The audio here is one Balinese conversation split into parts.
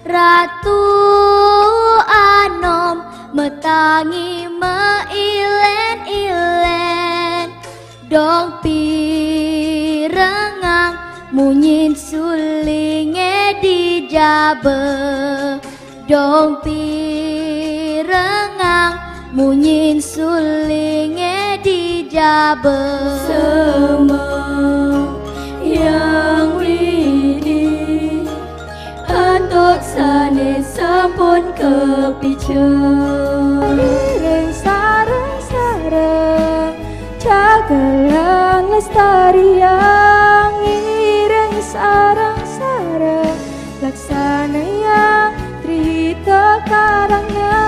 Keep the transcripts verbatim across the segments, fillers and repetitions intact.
Ratu Anom metangi meilen-ilen, dong pirengang munyin sulinge di jabe, dong pirengang munyin sulinge di jabe. Semua yang widi antuk sane sampun kepica. Ring sareng-sareng jagelan lestariang, ring sareng-sareng laksanayang trihita karangna.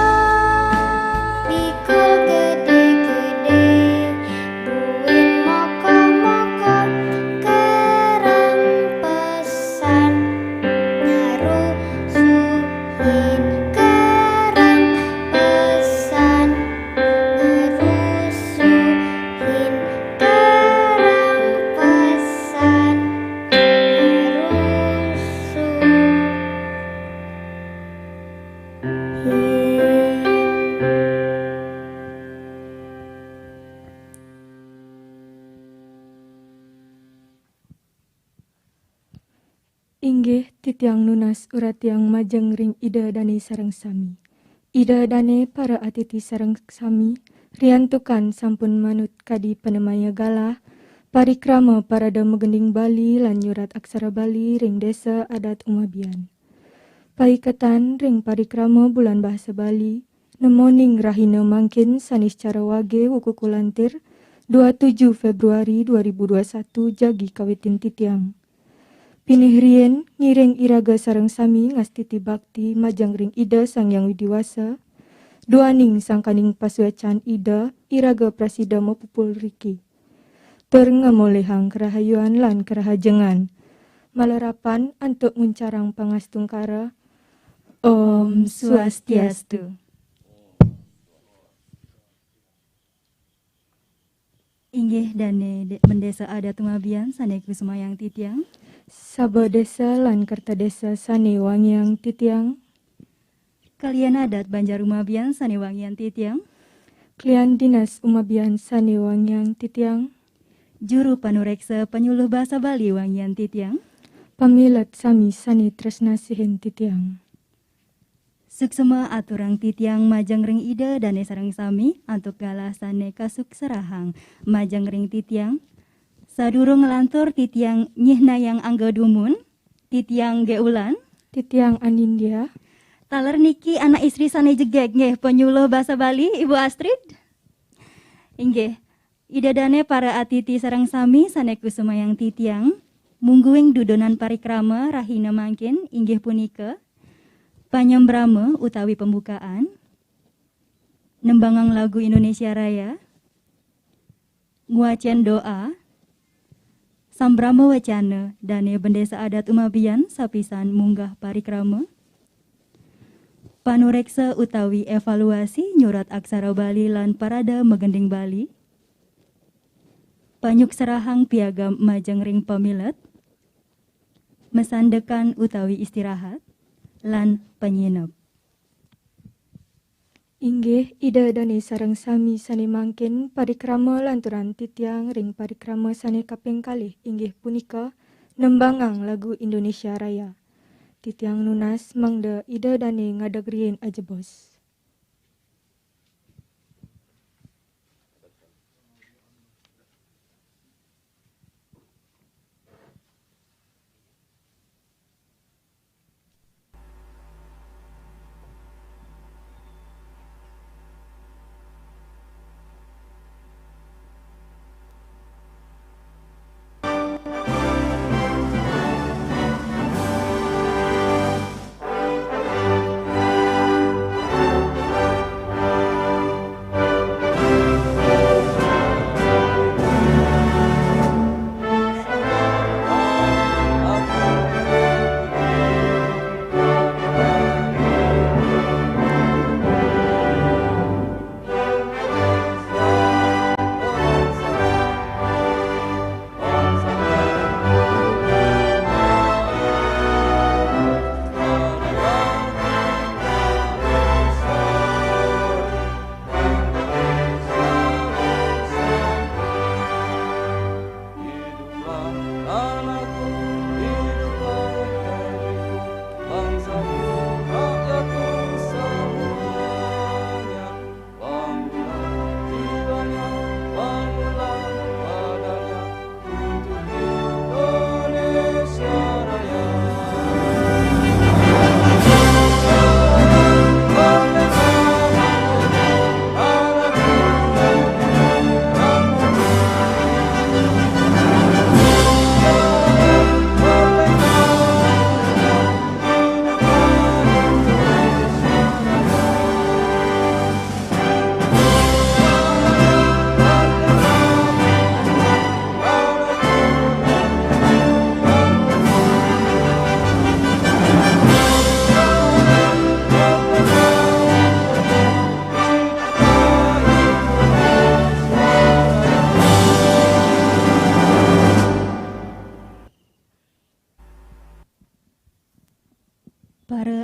Pikul gede-gede, buin moko-moko, kerang pesan, ngarusuhin kerang pesan, ngarusuhin kerang pesan, ngarusuhin. Inggih, titiang nunas uratiang majeng ring Ida Dane sareng sami. Ida Dane, para atiti sareng sami, riantukan sampun manut kadi panemaya galah, parikrama parada magending Bali lan nyurat aksara Bali ring Desa Adat Umabian. Paiketan ring parikrama Bulan Bahasa Bali, nemoning rahina mangkin Saniscara Wage wuku Kulantir, dua tujuh Februari dua ribu dua satu, jagi kawitin titiang. Pinih riin, ngiring iraga sareng sami ngastiti bakti majeng ring Ida Sang Hyang Widi Wasa, duaning sangkaning pasuecan Ida, iraga prasida mapupul riki. Tur ngamolihang karahayuan lan karahajengan. Malarapan antuk nguncarang pangastungkara. Om Swastiastu. Inggih dane de-, bendesa adat Umabian sane kusumayang titiang. Saba desa lan kerta desa sane wangiang titiang. Kalian adat Banjar Umabian sane wangiang titiang. Kalian dinas Umabian sane wangiang titiang. Juru panureksa panyuluh basa Bali wangiang titiang. Pamilet sami sane tresna sihin titiang. Suksma aturang titiang majeng ring Ida dane sareng sami antuk galah sane kasukserahang majeng ring titiang. Sadurung nglantur titiang nyihnayang angga dumun, titiang Ge Ulan, titiang Anindya. Taler niki anak istri sane jegeg nggih, panyuluh basa Bali, Ibu Astrid. Inggih, Ida dane para atiti sareng sami sane kusumayang titiang, mungguing dudonan parikrama rahina mangkin inggih punika panyembrama utawi pembukaan, nembangang lagu Indonesia Raya, ngwacen doa, sambrama wacana dane bendesa adat Umabian sapisan munggah parikrama, panureksa utawi evaluasi nyurat aksara Bali lan parada magending Bali, panyukserahang piagam majeng ring pamilet, masandekan utawi istirahat, lan panyineb. Inggih, Ida dane sareng sami sane mangkin parikrama lanturan titiang ring parikrama sane kaping kalih, inggih punika nembangang lagu Indonesia Raya. Titiang nunas mangda Ida dane ngadeg riin ajebos.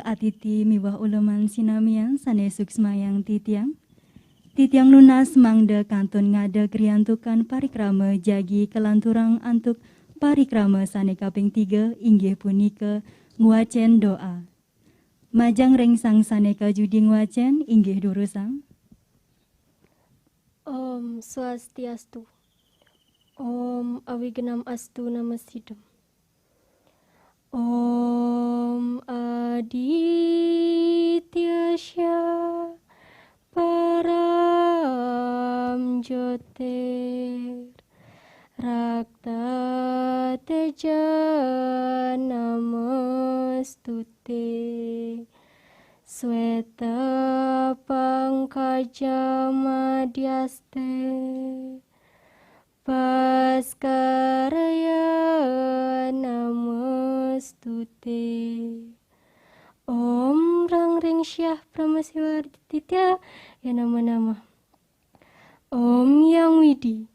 Atiti miwah uleman sinamian sane suksmayang titiang. Titiang nunas mangda kantun ngadeg riantukan parikrama jagi kalanturang antuk parikrama sane kaping tiga, inggih punika ngwacen doa. Majeng ring sang sane kajudi ngwacen, inggih durusang. Om Swastiastu. Om Awignam Astu Namasidam. Om Aditya Sya Param Jyotir Rakta Teja Namostute. Sweta Pangkaja Madhyaste Paskaraya Namostute. Om Rang Ring Syah Brahma Siwa Aditya ya nama-nama. Om Yang Widi,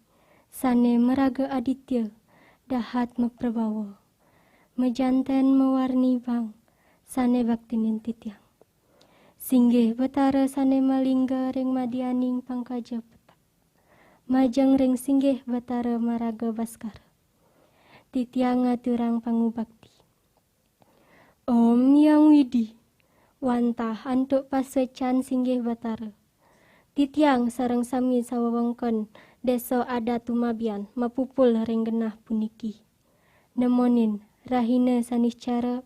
sane maraga aditya, dahat maprabawa, majanten mawarni bang, sane baktinin titiang. Singgih Betara sane malingga ring madyaning pangkaja petak. Majeng ring Singgih Betara maraga Baskara. Titiang ngaturang pangubakti. Om Yang Widi, wantah antuk pasuecan Singgih Betara. Titiang sareng sami sawewengkon Desa Adat Tumabian mapupul ring genah puniki. Nemonin rahina Saniscara,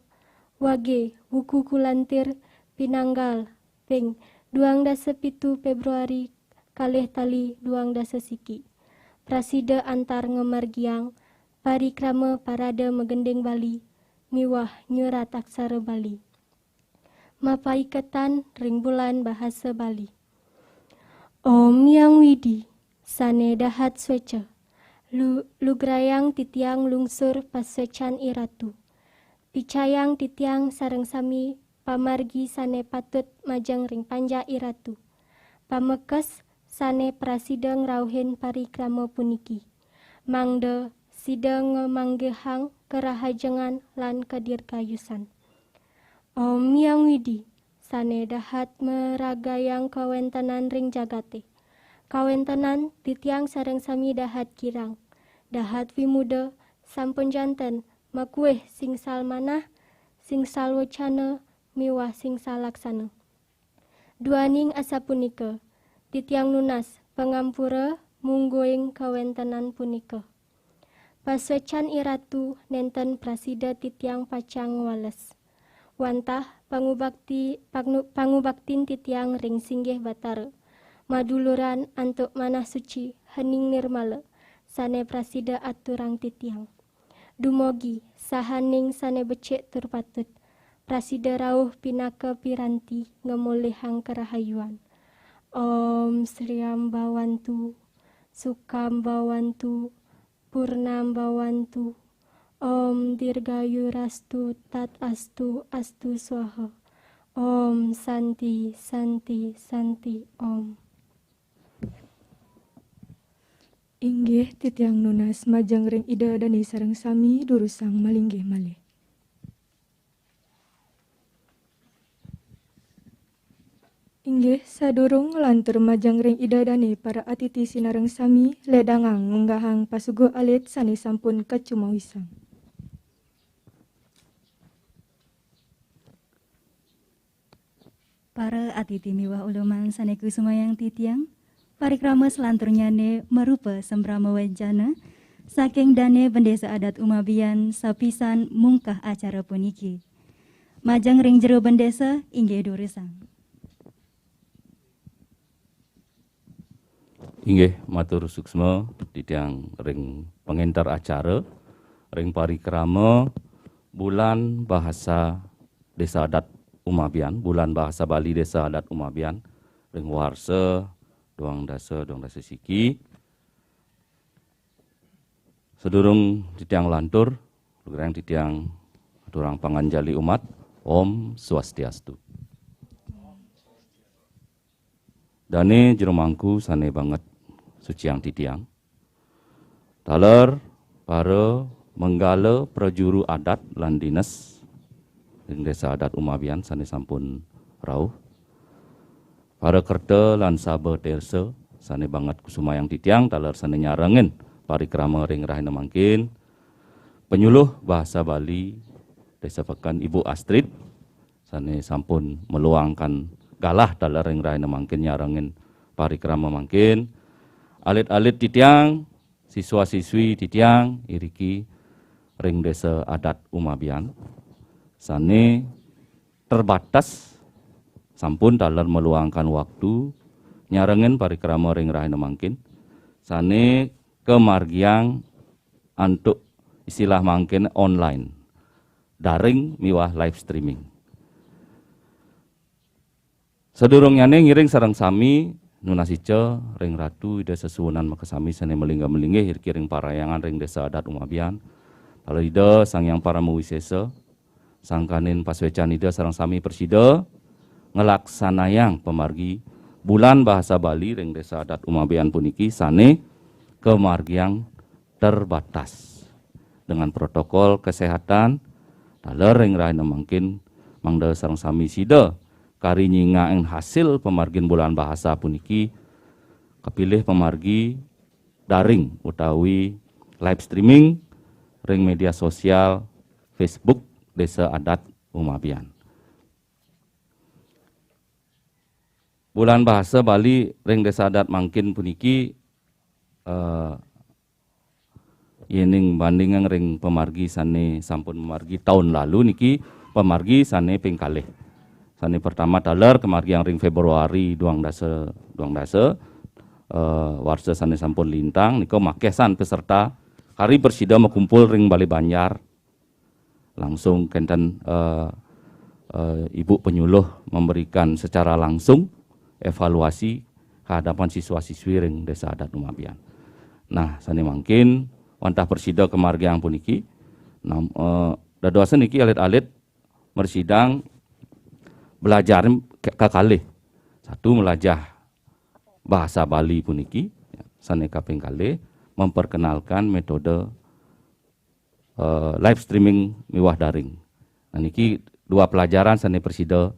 wage wuku kulantir pinanggal ping duang dasa pitu Februari kalih tali duang dasa siki. Prasida antar ngamargiang parikrama parada magending Bali miwah nyurat aksara Bali. Mapaiketan ring bulan bahasa Bali. Om Yang Widi, sane dahat sweca, lu-, lugrayang titiang lungsur pasuecan Iratu. Picayang titiang sareng sami pamargi sane patut majeng ring panjak Iratu. Pamekes sane prasida ngrauhin parikrama puniki, mangda sida ngamanggihang karahajengan lan kadirgayusan. Om Yang Widi, sane dahat maragayang kawentenan ring jagate. Kawentenan titiang sareng sami dahat kirang, dahat wimuda, sampun janten makuih singsal manah, singsal wecana, miwah singsal laksana. Duaning asapunika, titiang nunas pangampura mungguing kawentenan punika. Pasuecan Iratu nenten prasida titiang pacang ngwales. Wantah pangubakti-, pangnu-, pangubaktin titiang ring Singgih Batara, maduluran antuk manah suci hening nirmala, sane prasida aturang titiang. Dumogi sahaning sane becik tur patut, prasida rauh pinaka piranti ngamolihang karahayuan. Om Sriam Bawantu, Sukam Bawantu, Purnam Bawantu, Om Dirgayurastu Tat Astu Astu Swaha. Om Santi, Santi, Santi, Om. Inggih, titiang nunas majeng ring Ida Dane sareng sami durusang malinggih malih. Inggih, sadurung nglantur majeng ring Ida Dane, para atiti sinareng sami, ledangang ngunggahang pasuguh alit sane sampun kacumawisang. Para atiti miwah uleman sane kusumayang titiang, parikrama salanturnyane marupa sambrama wencana saking Dane Bendesa Adat Umabian sapisan mungkah acara puniki. Majeng ring jero bendesa, inggih durusang. Inggih, matur suksma titiang ring pangenter acara, ring parikrama Bulan Bahasa Desa Adat Umabian, Bulan Bahasa Bali Desa Adat Umabian, ring warsa duang dasa, duang dasa siki. Sadurung titiang lantur, lugrayang titiang aturang panganjali umat. Om Swastiastu. Dane jero mangku sane banget suciang titiang. Taler para manggala prajuru adat lan dines, ring Desa Adat Umabian sane sampun rauh. Para kerta lan saba tersa sane banget kusumayang titiang taler sane nyarengin parikrama ring rahina mangkin. Penyuluh Bahasa Bali Desa Peken Ibu Astrid sane sampun meluangkan galah taler ring rahina mangkin nyarengin parikrama mangkin. Alit-alit titiang, siswa-siswi titiang iriki ring Desa Adat Umabian sane terbatas sampun taler meluangkan waktu nyarengin parikrama ring rahina mangkin sane kamargiang antuk istilah mangkin online, daring miwah live streaming. Sadurungnyane ngiring sareng sami nunas ica ring Ratu Ida Sesuunan makasami sane malingga-malinggih iriki ring parhyangan ring Desa Adat Umabian. Taler Ida Sang Hyang Parama Wisesa, sangkaning pasuecan Ida sareng sami prasida nglaksanayang pamargi Bulan Bahasa Bali ring Desa Adat Umabian puniki sane kamargiang terbatas dengan protokol kesehatan. Taler ring rahina mangkin mangda sareng sami sida kari nyingakin hasil pamargin Bulan Bahasa puniki kapilih pamargi daring utawi live streaming ring media sosial Facebook Desa Adat Umabian. Bulan Bahasa Bali ring Desa Adat mangkin puniki, eh, yening bandingang ring pamargi sane sampun mamargi taun lalu niki, pamargi sane ping kalih. Sane pertama taler kamargiang ring Februari duang dasa, duang dasa, eh, warsa sane sampun lintang nika makesan peserta kari prasida makumpul ring Balai Banjar. Langsung kenten, eh, eh, Ibu Penyuluh memberikan secara langsung evaluasi ke hadapan siswa-siswi ring Desa Adat Umabian. Nah, sane mangkin wantah prasida kamargiang puniki, nam-, eh, dadosa niki alit-alit mrasidang belajar ke-, kekalih. Satu, melajah bahasa Bali puniki, ya, sane kaping kalih memperkenalkan metode, eh, live streaming miwah daring. Nah, niki dua pelajaran sane prasida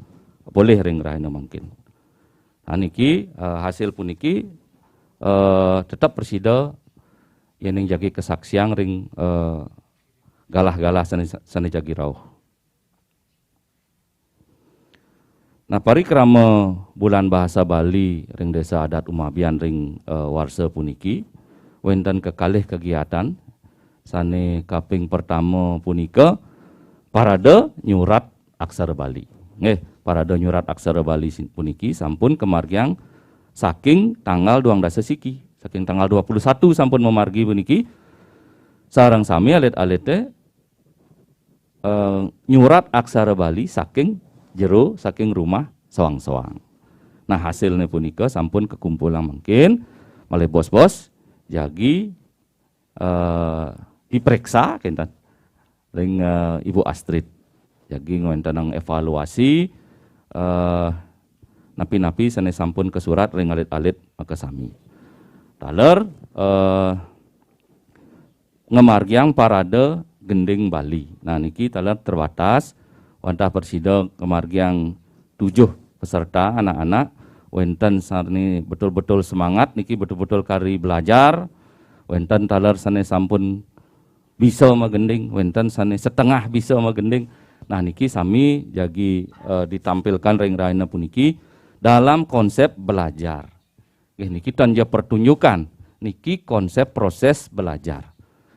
polih ring rahina mangkin. Nah, niki, eh, hasil puniki, eh, tetep prasida yening jagi kasaksiang ring, eh, galah-galah sane, sane jagi rauh. Nah, parikrama Bulan Bahasa Bali ring Desa Adat Umabian ring, eh, warsa puniki wenten kekalih kegiatan. Sane kaping pertama punika parade nyurat aksara Bali. Nggih, parade nyurat aksara Bali sin-, puniki sampun kamargiang saking tanggal duang dasa siki, saking tanggal dua puluh satu sampun mamargi puniki. Sareng sami alit-alite, eh, nyurat aksara Bali saking jero, saking rumah soang-soang. Nah, hasilnya punika sampun kakumpulang mangkin, malih bos-bos jagi, eh, diperiksa kenten ring, eh, Ibu Astrid. Jagi ngwentenang evaluasi, eh, napi-napi sane sampun kasurat ring alit-alit makasami. Taler, eh, ngamargiang parade gending Bali. Nah, niki taler terbatas, wantah prasida ngamargiang tujuh peserta anak-anak, wenten sane betul-betul semangat niki, betul-betul kari belajar, wenten taler sane sampun bisa magending, wenten sane setengah bisa magending. Nah, niki sami jagi, eh, ditampilkan ring rahina puniki dalam konsep belajar. Nggih, niki tan ja pertunjukan, niki konsep proses belajar.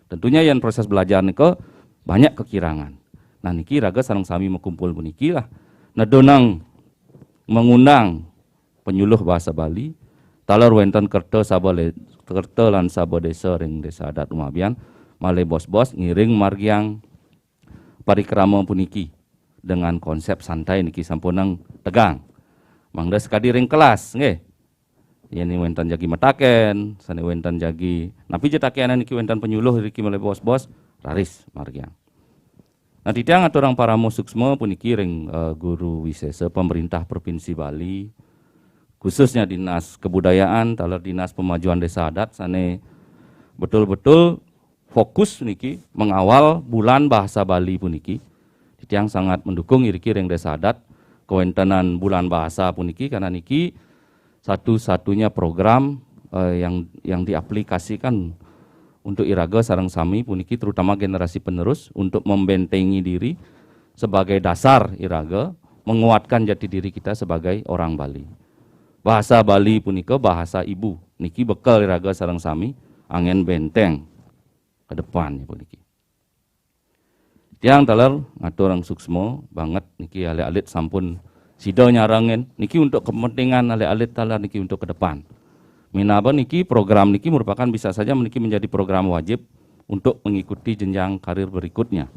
Tentunya yen proses belajar nika banyak kekirangan. Nah, niki raga sareng sami makumpul puniki lah. Nedonang mengundang penyuluh bahasa Bali, taler wenten kerta saba le-, kerta lan saba desa ring Desa Adat Umabian, malih bos-bos ngiring margiang parikrama puniki dengan konsep santai niki sampunang tegang. Mangda sakadi ring kelas, nggih. Yen wenten jagi mataken, sane wenten jagi, napi ja takenan niki wenten penyuluh riki malih bos-bos, raris margiang. Nah, titiang aturang parama suksma puniki ring, eh, Guru Wisesa pemerintah Provinsi Bali, khususnya Dinas Kebudayaan, taler Dinas Pemajuan Desa Adat, sane betul-betul fokus niki mengawal Bulan Bahasa Bali puniki. Tiang sangat mendukung iriki ring Desa Adat kawéntenan Bulan Bahasa puniki, karena niki satu-satunya program eh, yang yang diaplikasikan untuk iraga sareng sami puniki, terutama generasi penerus, untuk membentengi diri sebagai dasar iraga menguatkan jati diri kita sebagai orang Bali. Bahasa Bali punika bahasa ibu. Niki bekel iraga sareng sami anggén benteng ke depan puniki. Tiang taler ngaturang suksma banget niki alit-alit sampun sida nyarengin niki untuk kepentingan alit-alit taler niki untuk ke depan. Minaba niki program niki merupakan bisa saja niki menjadi program wajib untuk mengikuti jenjang karir berikutnya.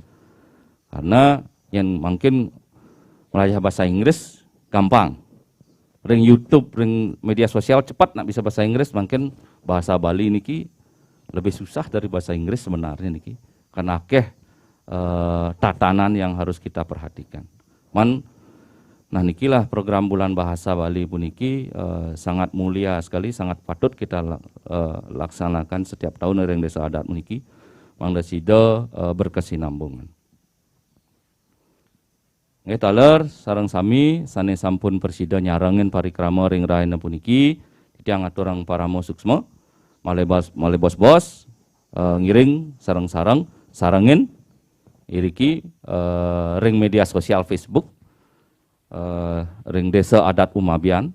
Karena yang mungkin belajar bahasa Inggris gampang. Ring YouTube, ring media sosial cepat nak bisa bahasa Inggris, mungkin bahasa Bali niki lebih susah dari bahasa Inggris sebenarnya niki. Karena akeh eh, tatanan yang harus kita perhatikan. Man, nah nikilah program Bulan Bahasa Bali puniki eh, sangat mulia sekali, sangat patut kita la- eh, laksanakan setiap tahun ring Desa Adat puniki. Mangda sida eh, berkesinambungan. Nggih taler sareng sami sané sampun prasida nyarengin parikrama ring rahina puniki, titiang aturang parama suksma, malih bos, malih bos-bos eh, ngiring sareng-sareng sarengin iriki eh, ring media sosial Facebook eh, ring Desa Adat Umabian,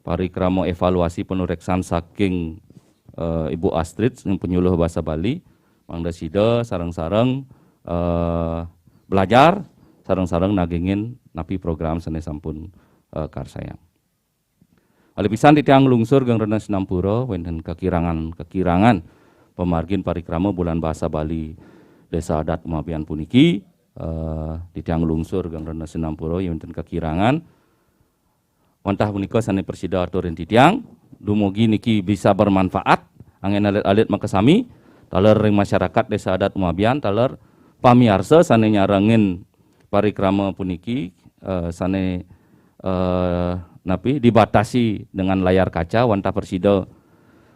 parikrama evaluasi panureksan saking eh, Ibu Astrid yang penyuluh bahasa Bali, mangda sida sareng-sareng eh, belajar, sareng-sareng nagingin napi program sané sampun eh, karsayang. Malih pisan titiang lungsur geng rena sinampura wénten kekirangan-kekirangan pamargin parikrama Bulan Bahasa Bali Desa Adat Umabian puniki. Eh, titiang lungsur geng rena sinampura yén wénten kekirangan. Wantah punika sané prasida aturin titiang, dumugi niki bisa bermanfaat anggén alit-alit makasami taler ring masyarakat Desa Adat Umabian, taler pamiarsa sané nyarengin parikrama puniki eh, sané eh, napi dibatasi dengan layar kaca, wantah prasida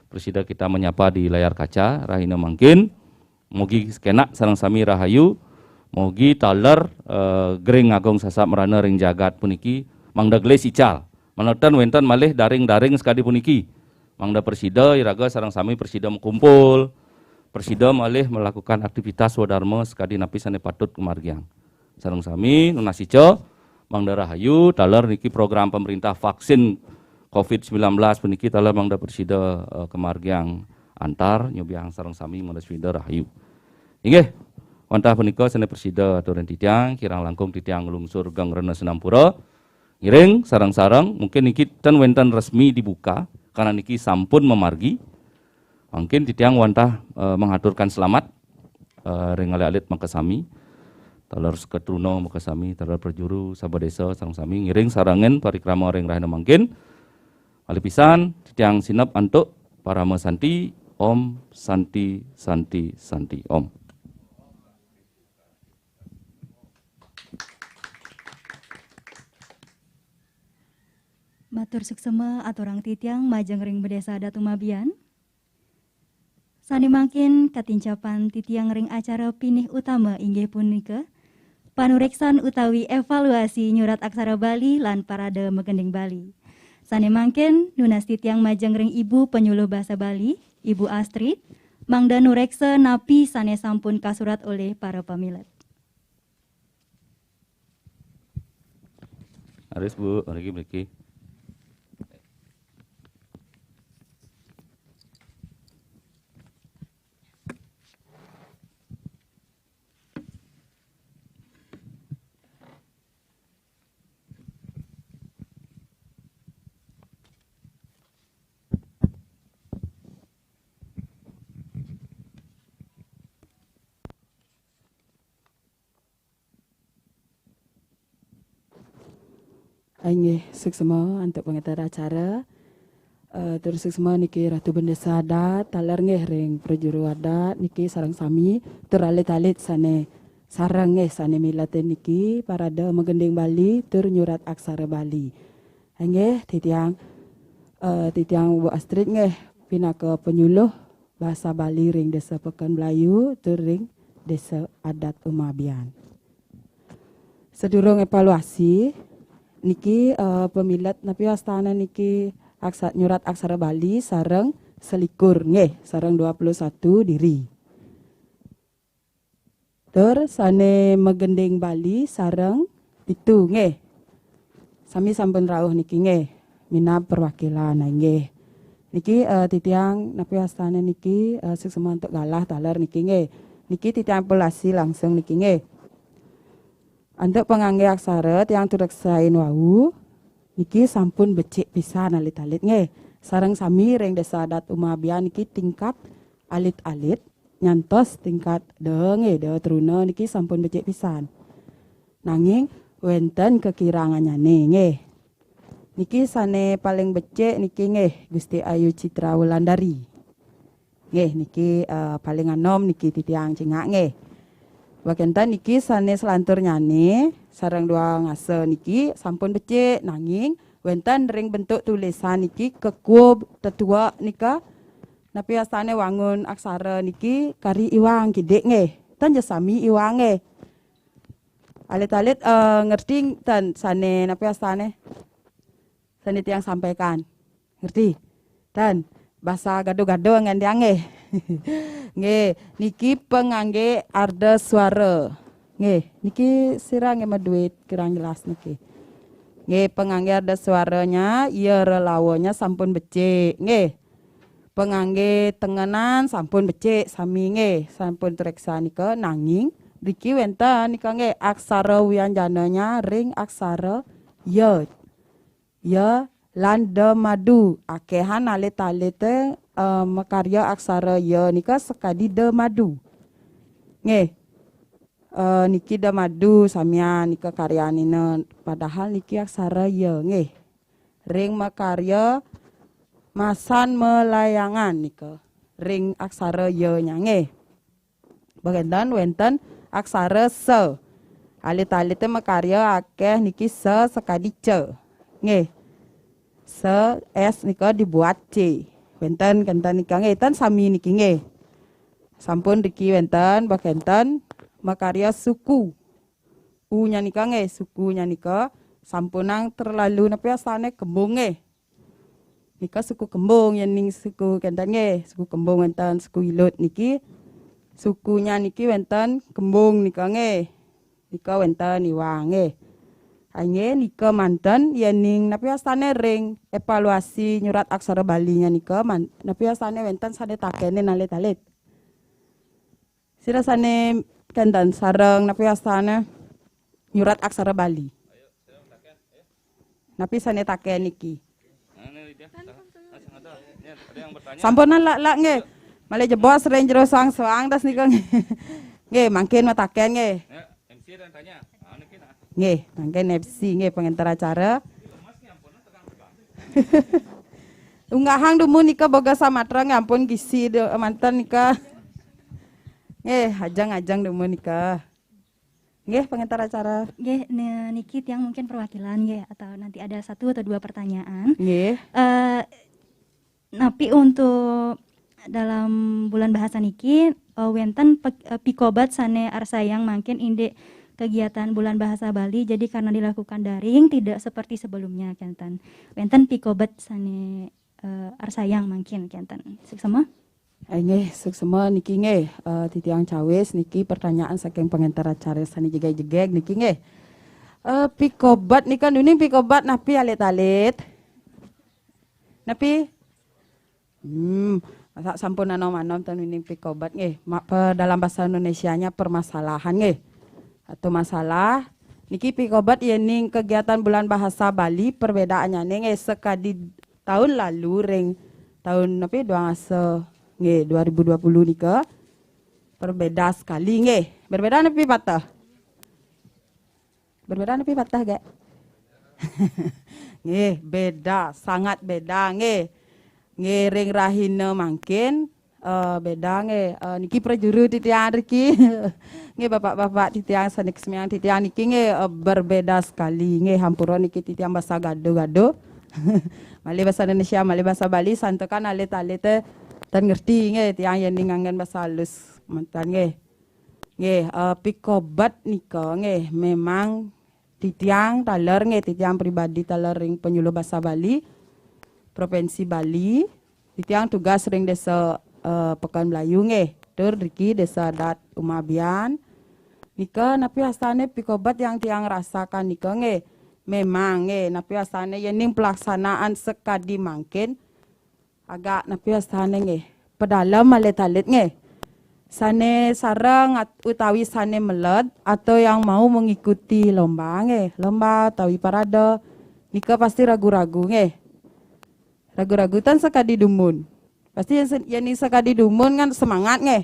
prasida kita menyapa di layar kaca rahina mangkin. Mugi sakénak sareng sami rahayu. Mugi taler eh, gering agung sasat mrana ring jagat puniki mangda gelis ical. Manten wénten malih daring-daring sakadi puniki. Mangda prasida iraga sareng sami prasida makumpul, prasida malih melakukan aktivitas swadarma sakadi napi sané patut kamargiang. Sareng sami nunas ica mangda rahayu taler niki program pemerintah vaksin covid sembilan belas puniki taler mangda prasida eh, kamargiang antar nyubiang sareng sami mangda prasida rahayu. Inggih, wantah punika sané prasida aturin titiang, kirang langkung titiang nglungsur geng rena sinampura. Ngiring sareng-sareng, mungkin niki ten wénten resmi dibuka karena niki sampun mamargi. Mungkin titiang wantah eh, mengaturkan selamat eh, ring alit-alit makasami, taler seketruna makasami, taler prajuru sabadésa sareng sami ngiring sarengin parikrama ring rahina mangkin. Malih pisan titiang sineb antuk parama santi. Om Santi Santi Santi Om. Matur suksema aturang titiang majeng ring Desa Adat Umabian. Sané mangkin katincapan titiang ring acara pinih utama inggih punika panuréksan utawi évaluasi nyurat aksara Bali lan parade magending Bali. Sané mangkin nunas titiang majeng ring Ibu Penyuluh Basa Bali, Ibu Astrid, mangda nuréksa napi sané sampun kasurat olih para pamilet. Aris Bu, mriki mriki. Inggih, suksma antuk pangénter acara. Uh, tur suksma niki Ratu Bendesa Adat, taler nggih ring prajuru adat niki sareng sami, tur alit-alit sané sareng nggih sané miletin niki parade magending Bali tur nyurat aksara Bali. Inggih, titiang uh, titiang Bu Astrid nggih pinaka penyuluh bahasa Bali ring Desa Peken Melayu tur ring Desa Adat Umabian. Sedurung evaluasi, niki, eh, pemilet napi wastane niki aksa-, nyurat aksara Bali sareng selikur, nggih, sareng dua puluh satu diri. Tur sane magending Bali sareng pitu, nggih. Sami sampun rauh niki, nggih. Minab perwakilan, nah, nggih. Niki, eh, titiang napi wastane niki, eh, suksema antuk galah taler niki, nggih. Niki titiang evaluasi langsung niki, nggih. Antuk pangangge aksara tiang tureksain wau, niki sampun becik pisan alit-alit, nggih. Sareng sami ring Desa Adat Umabian niki tingkat alit-alit nyantos tingkat de, nggih, de truna niki sampun becik pisan. Nanging wenten kekirangannyane, nggih. Niki sane paling becik niki, nggih, Gusti Ayu Citra Wulandari. Nggih, niki, eh, paling anom niki titiang cingak, nggih. Bak enten niki sane selanturnyane sareng dua ngasa niki sampun becik, nanging wenten ring bentuk tulisan niki kekuub tetuek nika. Napi wastane wangun aksara niki kari iwang kidik, nggih. Ten ja sami iwang, nggih. Alit-alit, eh, ngerti ten sane napi wastane? Sane tiang sampaikan. Ngerti? Ten, basa gado-gado ngan tiang, nggih. Nggih, niki pangangge arda suara. Nggih, niki sira nggih maduit kirang jelas niki. Nggih, pangangge arda suaranya, ya relawanya sampun becik. Nggih. Pangangge tengenan sampun becik sami, nggih, sampun tureksa nika, nanging riki wenten nika, nggih, aksara wianjananya ring aksara ya. Ya lan da madu. Akehan alit-alite, eh, makarya aksara ya nika sakadi da madu. Nggih. Eh, niki da madu samian nika karyanina, padahal niki aksara ya, nggih. Ring makarya masan melayangan nika. Ring aksara ya nya, nggih. Bak enten wenten aksara sa. Alit-alite makarya akeh niki sa sakadi ca. Nggih. Sa, S nika dibuat C. Wenten kenten nika, nggih. Ten sami niki, nggih. Sampun riki wenten bak enten makarya suku. U nya nika, nggih, suku nya nika sampunang terlalu napi wastane kembung, nggih. Nika suku kembung, yening suku kenten, nggih, suku kembung wenten, suku ilut niki. Sukunya niki wenten kembung nika, nggih. Nika wenten iwang, nggih. Inggih, nika manten yening napi wastane ring evaluasi nyurat aksara Balinya nika, man-, napi wastane wenten sane takenin alit-alit. Sira sane kenten sareng napi wastane nyurat aksara Bali? Napi sane taken niki? Nah, ini dia. Nah, ada. Ini ada yang bertanya. Sampunan lak-lak nggih. Malih jebos ring jero soang-soang tas nika nggih. Nggih, mangkin mataken nggih. Ya, M C ada yang tanya. Ah, niki nah. Nggih, mangkin M C nggih pangenter acara. Unggahang dumun nika boga samatra nggih ampun gisi de-, manten nika. Nggih, ajang-ajang dumun nika. Nggih, pangenter acara. Nggih, ne-, niki tiang mungkin perwakilan nggih, atau nanti ada satu atau dua pertanyaan. Nggih. Eh, napi untuk dalam bulan bahasa niki, eh, wenten pe-, eh, pikobet sane arsayang mangkin indik kegiatan bulan bahasa Bali, jadi karena dilakukan daring tidak seperti sebelumnya, kenten. Wenten pikobet sane, eh, arsayang mangkin, kenten. Suksema? Eh, nggih, suksema niki nggih, eh, titiang cawis niki pertanyaan saking pangenter acara sane jegeg-jegeg niki nggih. Eh, pikobet nika nuning pikobet napi alit-alit? Napi? Hmm, masa sampun anom-anom ten nuning pikobet nggih. Ma-, pe-, dalam bahasa Indonesianya permasalahan nggih. Atau masalah. Niki pikobet yening kegiatan bulan bahasa Bali perbedaannya nggih sakadi tahun lalu ring tahun napi dua ngasa nggih dua ribu dua puluh nika. Berbeda sekali nggih. Berbeda napi pateh? Berbeda napi pateh gek? Nggih, beda, sangat beda nggih. Nggih, ring rahina mangkin, eh, beda nggih. Eh, niki prajuru titiang riki. Nggih, bapak-bapak titiang sane kasemiang titiang niki nggih, eh, berbeda sekali nggih. Hampura niki titiang basa gado-gado. Malih basa Indonesia, malih basa Bali, santukan alit-alite ten ngerti nggih tiang yen nganggen basa halus manten nggih. Nggih, eh, pikobet nika nggih memang titiang taler nggih, titiang pribadi taler ring Penyuluh Basa Bali Provinsi Bali. Titiang tugas ring Desa, eh, Pekan Melayu nggih. Tur riki Desa Adat Umabian. Nika napi astane pikobet yang tiang rasakan nika nggih. Memang nggih, napi astane yening pelaksanaan sakadi mangkin, agak napi astane nggih, pedalem alit-alit nggih. Sane sareng at-, utawi sane meled atau yang mau mengikuti lomba nggih, lomba utawi parade, nika pasti ragu-ragu nggih. Ragu-ragu tan sakadi dumun. Pasti yang se-, yening sakadi dumun kan semangat nggih.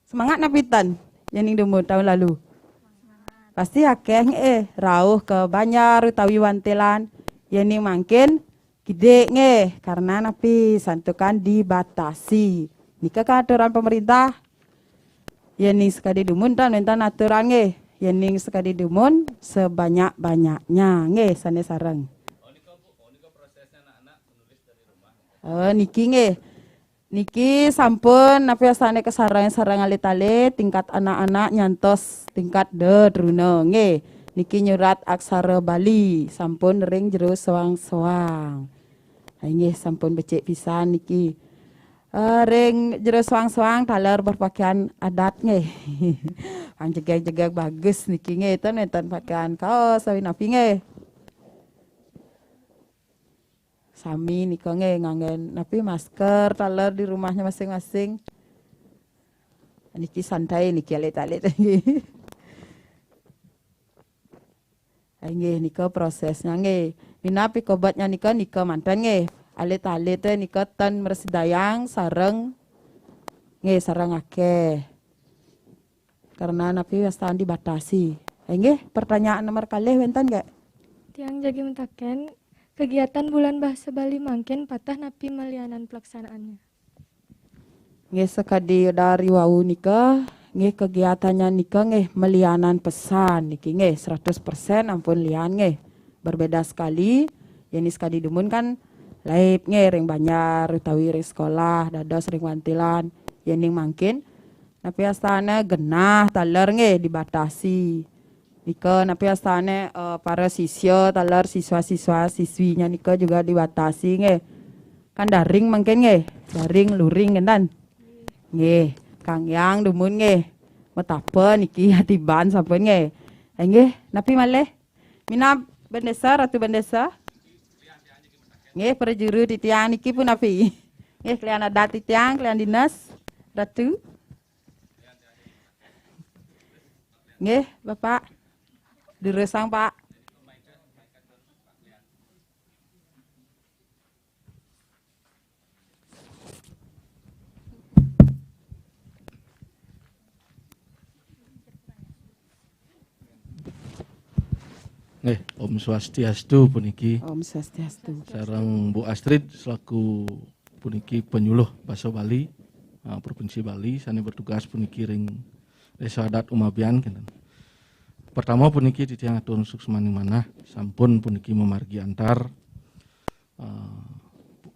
Semangat napi tan yening dumun tahun lalu? Pasti akeh nggih, rauh ke banjar utawi wantilan. Yening mangkin kidik nggih, karena napi, santukan dibatasi. Nika kan aturan pemerintah. Yening sakadi dumun tan wenten aturan nggih. Yening sakadi dumun sebanyak-banyaknya nggih sane sareng. Oh, niki nggih. Niki sampun napi astane kasareng-sareng alit-alit tingkat anak-anak nyantos tingkat dedruna nggih. Niki nyurat aksara Bali sampun ring jero soang-soang. Ha, inggih sampun becik pisan niki. Eh, ring jero soang-soang taler berpakaian adat nggih. Pang jegeg-jegeg bagus niki nggih, ten wenten pakaian kaos utawi napi nggih. Sami nika nggih nganggen napi masker taler di rumahnya masing-masing. Niki santai niki alit-alit nggih. Inggih nika prosesnya nggih. Minab pikobetnya nika, nika manten nggih. Alit-alit nika ten mrasidayang sareng nggih sareng akeh. Karena napi wastan dibatasi. Inggih, pertanyaan nomor kalih wenten nggih? Tiang jagi mataken, kegiatan Bulan Bahasa Bali mangkin pateh napi malianan pelaksanaannya? Nggih, sakadi dari wau nika, nggih, kegiatannya nika nggih malianan pesan niki nggih, seratus persen ampun lian nggih. Berbeda sekali, yening sakadi dumun kan laib nggih ring banjar utawi ring sekolah, dados ring wantilan. Yening mangkin napi astane genah taler nggih dibatasi. Nika napi astane, eh, para sisya taler siswa-siswa siswinya nika juga dibatasi nggih. Kan daring mangkin nggih, daring luring kan. Nggih, Kang Yang dumun nggih. Metapa niki atiban sampun nggih. Eh, nggih, napi malih? Minab Bendesa, Ratu Bendesa. Nggih, prajuru titiang niki punapi? Nggih, kalian adat titiang, kalian dinas, Ratu. Nggih, Bapak. Durusang, Pak. Nggih, Om Swastiastu puniki. Om Swastiastu. Sareng Bu Astrid selaku puniki penyuluh basa Bali, ah, Provinsi Bali, sane bertugas puniki ring Desa Adat Umabian, kinten. Pertama puniki titiang atur suksmaning manah, sampun puniki mamargi antar, ah,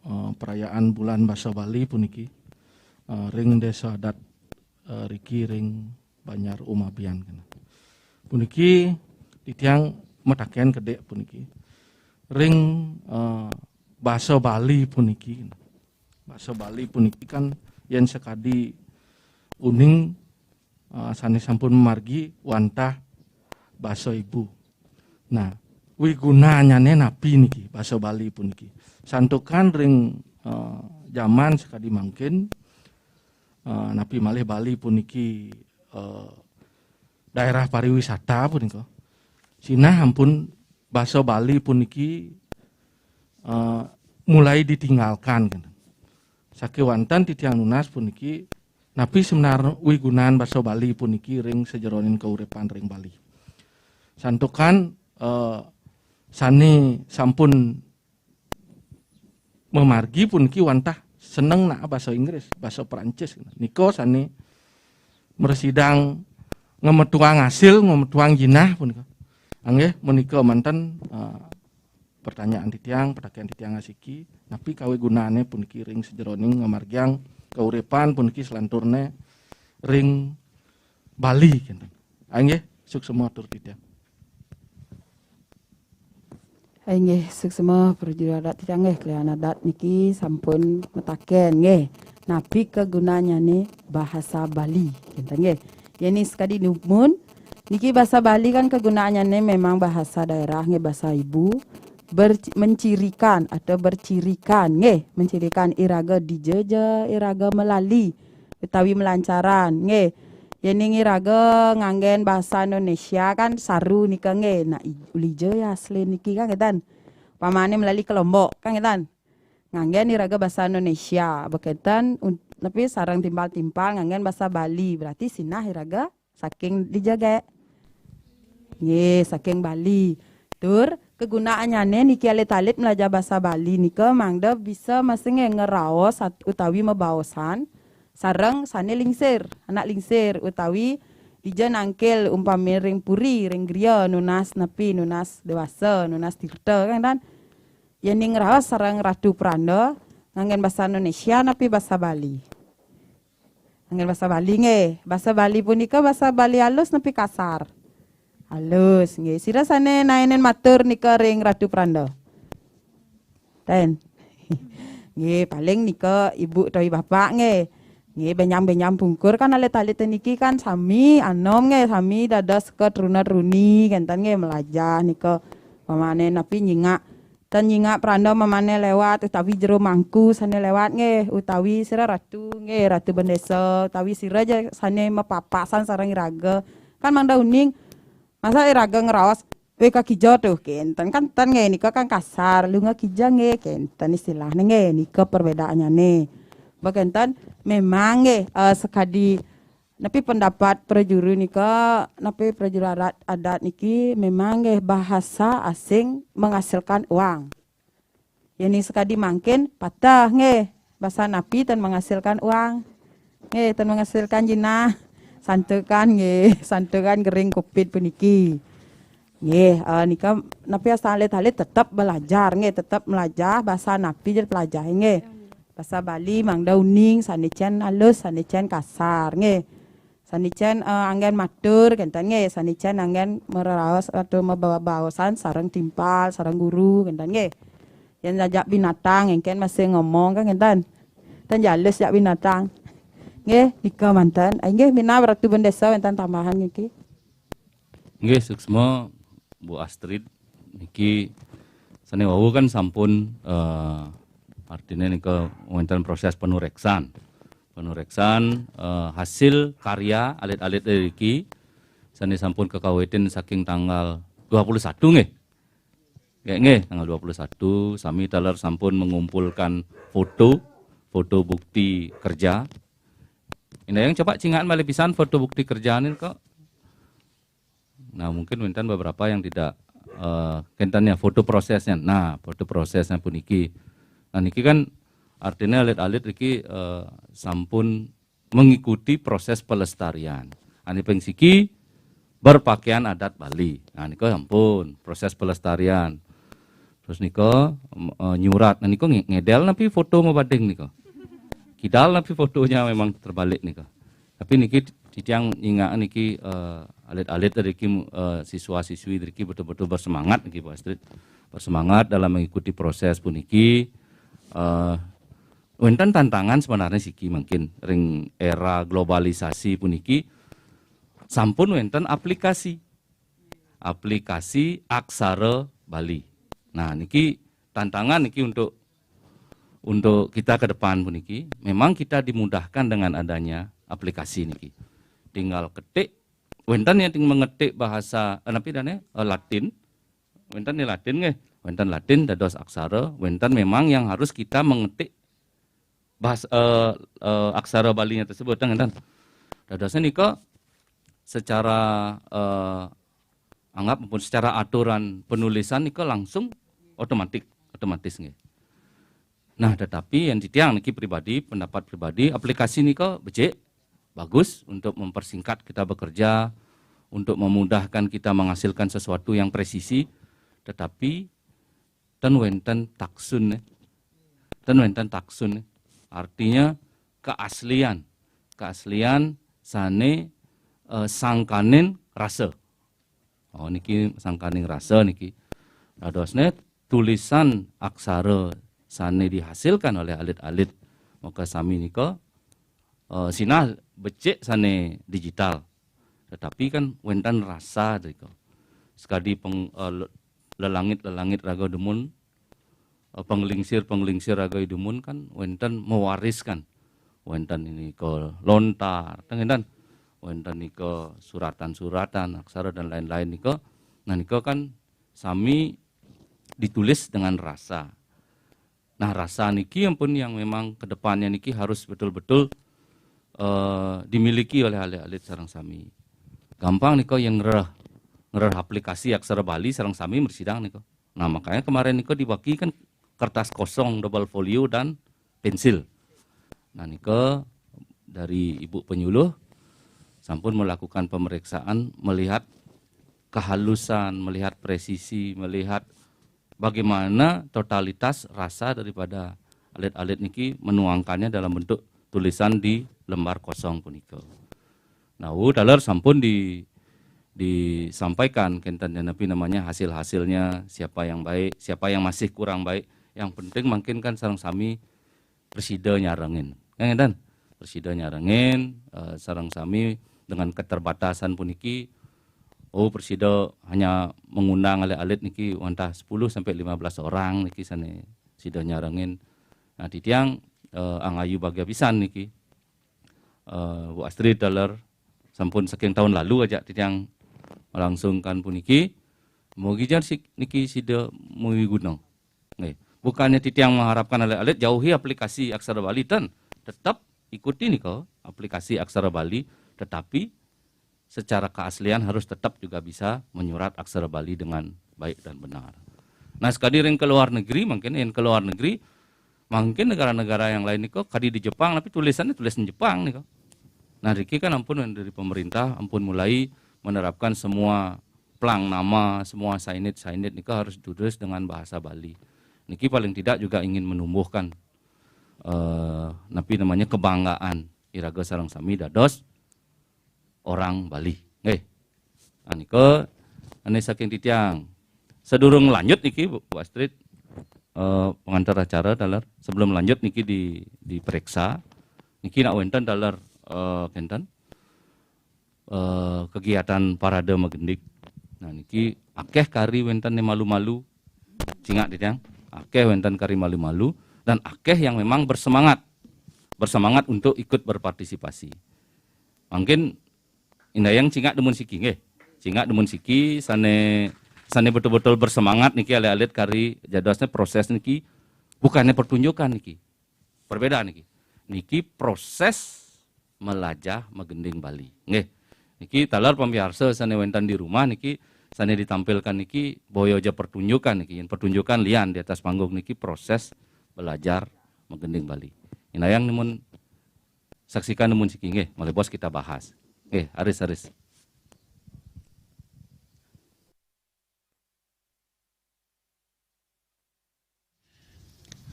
ah, perayaan Bulan Basa Bali puniki, ah, ring Desa Adat, ah, riki ring Banjar Umabian, kinten. Puniki titiang mataken kedik puniki. Ring, ah, basa Bali puniki. Basa Bali puniki kan yen sakadi uning, ah, sane sampun mamargi wantah basa ibu. Nah, wigunanyane napi niki basa Bali puniki? Santukan ring, ah, jaman sakadi mangkin, ah, napi malih Bali puniki, ah, daerah pariwisata punika. Sinah ampun basa Bali puniki, eh, mulai ditinggalkan, kinten. Sakewanten titiang nunas puniki, napi sebenar wigunan basa Bali puniki ring sajeroning kauripan ring Bali. Santukan, eh, sane sampun mamargi puniki wantah seneng nak basa Inggris, basa Perancis. Nika sane mrasidang ngametuang hasil, ngametuang jinah punika. Anggih, menika manten, eh, pertanyaan titiang, pitaken titiang asiki, napi kawigunane puniki ring sajeroning ngamargiang kauripan puniki selanturne ring Bali, kinten. Anggih, suksma atur titiang. Inggih, suksma prajurit adat titiang nggih, kalian adat niki sampun mataken nggih. Napi kagunaannyané bahasa Bali? Kinten nggih. Yén sakadi dumun, niki bahasa Bali kan kagunaannyané memang bahasa daerah nggih, bahasa ibu. Ber-, mencirikan atau bercirikan nggih, mencirikan iraga dija ja iraga malali utawi malancaran nggih. Yén iraga nganggén bahasa Indonesia kan saru nika nggih. Nah, i-, uli ja ya asli niki kan ngéten. Pamané malali ka Lombok kan ngéten. Nganggén iraga bahasa Indonesia, bekénten un-, napi sareng timpal-timpal nganggén bahasa Bali, berarti sinah iraga saking dija gé. Nggih, saking Bali. Tur kagunaannyané niki alit-alit malajah bahasa Bali nika mangda bisa masih nggih ngeraos at-, utawi mabaosan sareng sané lingsir, anak lingsir utawi dija nangkil umpami ring puri, ring griya nunas napi, nunas dewasa, nunas tirta kan, dan yén ngraos sareng Ratu Pranda nganggén basa Indonesia napi basa Bali? Nganggén basa Bali nggih. Basa Bali punika basa Bali alus napi kasar? Alus nggih. Sira sané naenin matur nika ring Ratu Pranda? Ten. Nggih, paling nika ibu utawi bapak nggih. Nggih, bénjang-bénjang pungkur kan alit-alit niki kan sami anom nggih, sami dados ketruna-truni kénten nggih, melajah nika. Pamané napi nyingak, ten nyingak Pranda mamané lewat utawi jero mangku sané lewat nggih, utawi sira Ratu nggih, Ratu Bendesa, utawi sira ja sané mapapasan sareng iraga. Kan mangda uning, masa iraga ngraos, "Wé, ka kija tuh," kénten kan ten nggih, nika kan kasar, "Lunga kija nggih," kénten istilahné nggih, nika perbedaannyané. Bekénten memang nggih, eh, sakadi napi pendapat prajuru nika, napi prajuru adat, adat niki memang nggih bahasa asing menghasilkan uang. Yén sakadi mangkin patah nggih, basa napi ten menghasilkan uang. Nggih, ten menghasilkan jinah. Santukan nggih, santukan gering covid puniki. Nggih, eh, nika napi asa alit-alit tetep belajar nggih, tetep melajah basa napi ja pelajah nggih. Basa Bali mangda uning, sané cén alus, sané cén kasar nggih. Sané cén, eh, anggén matur kénten nggih, sané cén anggén mareraos atau mabaosan sareng timpal, sareng guru kénten nggih. Yén ajak binatang éngkén masih ngomong kan kénten. Ten jalus jak binatang. Nggih, nika manten. Inggih, minab Ratu Bendesa wénten tambahan niki. Nggih, suksma Bu Astrid niki sané wau kan sampun, eh, artinya nika wénten proses panureksan. Panureksan, eh, hasil karya alit-alit niki sané sampun kakawitin saking tanggal dua puluh satu nggih. Nggih, nggih, tanggal dua puluh satu sami taler sampun mengumpulkan foto, foto bukti kerja. Indayang coba cingakan malih pisan foto bukti kerja nika. Nah, mungkin wénten beberapa yang tidak, eh, kénten ya, foto prosesnya. Nah, foto prosesnya puniki. Nah, niki kan artinya alit-alit niki, eh, sampun mengikuti proses pelestarian. Ané ping siki berpakaian adat Bali. Nah, nika sampun proses pelestarian. Terus nika, em, eh, nyurat. Nah, nika nge-, ngedel napi foto mabading nika. Kidal napi fotonya memang terbalik nika. Tapi niki titiang nyingak niki, eh, alit-alit niki, eh, siswa-siswi niki betul-betul bersemangat niki, Bu Astrid. Bersemangat dalam mengikuti proses puniki. Eh, wénten tantangan sebenarnya siki mungkin ring era globalisasi puniki sampun wénten aplikasi. Aplikasi Aksara Bali. Nah, niki tantangan niki untuk, untuk kita ke depan puniki. Memang kita dimudahkan dengan adanya aplikasi niki. Tinggal ketik, wénten yang ting mengetik bahasa, eh, napi dane, eh, Latin. Wénten nih Latin nggih. Wénten Latin dados aksara, wénten memang yang harus kita mengetik bahas, eh, eh, aksara Balinya tersebut, kan ngénten. Dadosnya nika secara, eh, anggap pun secara aturan penulisan nika langsung otomatis, otomatis nggih. Nah, tetapi yang titiang niki pribadi, pendapat pribadi, aplikasi nika becik, bagus untuk mempersingkat kita bekerja, untuk memudahkan kita menghasilkan sesuatu yang presisi, tetapi ten wénten taksun, eh. Ten wénten taksun, eh. Artinya keaslian, keaslian sané, eh, sangkaning rasa. Oh, niki sangkaning rasa niki. Dadosné tulisan aksara sane dihasilkan oleh alit-alit makasami nika, eh, sinah becik sane digital. Tetapi kan wenten rasa nika. Sekadi peng-, eh, le-, lelangit-lelangit raga dumun, eh, penglingsir-penglingsir raga dumun kan wenten mewariskan. Wenten nika lontar, ten ngenten. Wenten nika suratan-suratan, aksara dan lain-lain nika. Nah, nika kan sami ditulis dengan rasa. Nah, rasa niki ampun yang memang ke depannya niki harus betul-betul, eh, dimiliki oleh alit-alit sareng sami. Gampang nika yang ngereh, ngereh aplikasi aksara Bali sareng sami mresidang nika. Nah, makanya kemarin nika dibagi kan kertas kosong, double folio dan pensil. Nah, nika dari Ibu Penyuluh sampun melakukan pemeriksaan, melihat kehalusan, melihat presisi, melihat bagaimana totalitas rasa daripada alit-alit niki menuangkannya dalam bentuk tulisan di lembar kosong punika. Nah, taler sampun di-, disampaikan kenten napi namanya hasil-hasilnya, siapa yang baik, siapa yang masih kurang baik. Yang penting mangkin kan sareng sami prasida nyarengin. Kan ngenten? Prasida nyarengin, eh, sareng sami dengan keterbatasan puniki, oh, prasida hanya mengundang alit-alit niki wantah sepuluh sampai lima belas orang niki sane sida nyarengin. Nah, titiang, eh, angayu bagia pisan niki. Eh, Bu Astrid taler sampun saking tahun lalu aja titiang melangsungkan puniki. Mugi jan si-, niki sida muwi guna. Nggih. Bukannya titiang mengharapkan alit-alit jauhi aplikasi aksara Bali, ten. Tetap ikuti nika aplikasi aksara Bali, tetapi secara keaslian harus tetap juga bisa menyurat aksara Bali dengan baik dan benar. Nah, sekadi ring ke luar negeri, mungkin yang ke luar negeri, mungkin negara-negara yang lain nika kadi di Jepang, tapi tulisannya tulisan Jepang nika. Nah, riki kan ampun dari pemerintah, ampun mulai menerapkan semua plang nama, semua sainit-sainit nika harus ditulis dengan bahasa Bali. Niki paling tidak juga ingin menumbuhkan, eh, napi namanya kebanggaan iraga sareng sami dados orang Bali. Nggih. Nah, nika ane saking titiang. Sadurung lanjut niki, Bu, Bu Astrid, eh, pengantar acara taler. Sebelum lanjut niki di, diperiksa. Niki nak wenten taler, eh, kenten, eh, kegiatan parade magendig. Nah, niki akeh kari wenten ne malu-malu. Cingak titiang. Akeh wenten kari malu-malu dan akeh yang memang bersemangat. Bersemangat untuk ikut berpartisipasi. Mungkin indayang cingak dumun siki nggih. Cingak dumun siki sane, sane betul-betul bersemangat niki alit-alit kari jadosne proses niki bukannya pertunjukan niki. Perbedaan niki. Niki proses melajah magending Bali. Nggih. Niki taler pamiarsa sane wenten di rumah niki sane ditampilkan niki boya ja pertunjukan niki. Yen pertunjukan lian di atas panggung niki proses belajar magending Bali. Indayang dumun saksikan dumun siki nggih, malih bos kita bahas. Nggih, aris, aris.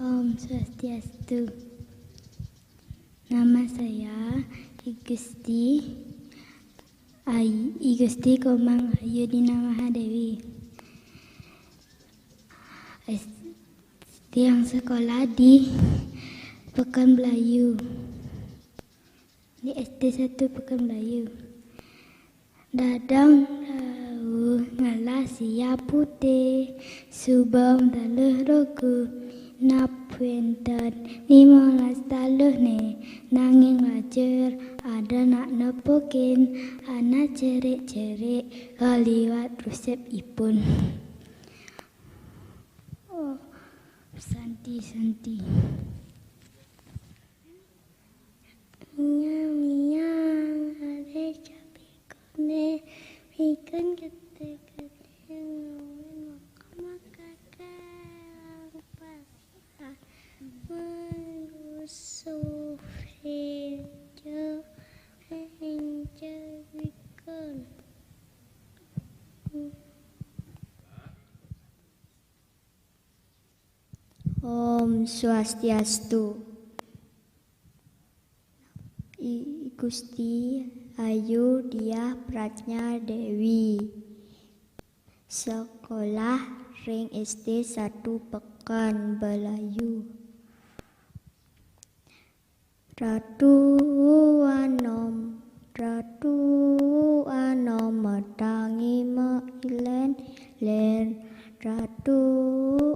Om Swastiastu. Nama saya I Gusti Ay-, I Gusti Komang Ayu Dina Mahadewi. Es-, yang sekolah di Pekan Melayu. Di S D satu Pekan Melayu. Dadang rauh ngelah sia putih, subang taluh rogo, nap wenten limolas taluh ne, nanging lajer ada nak nepukin, ana cerik-cerik kaliwat rusep ipun. Oh, santi, santi. Miang-miang, ada cabe kone, bikin gede-gede, ngawin maka-maka kang pasar. Mengusuf hijau, encer bikin. Om Swastiastu. I Gusti Ayu Diah Pratnya Dewi. Sekolah ring S D satu Pekan Belayu. Ratu anom, ratu anom matangi ma ilen len. Ratu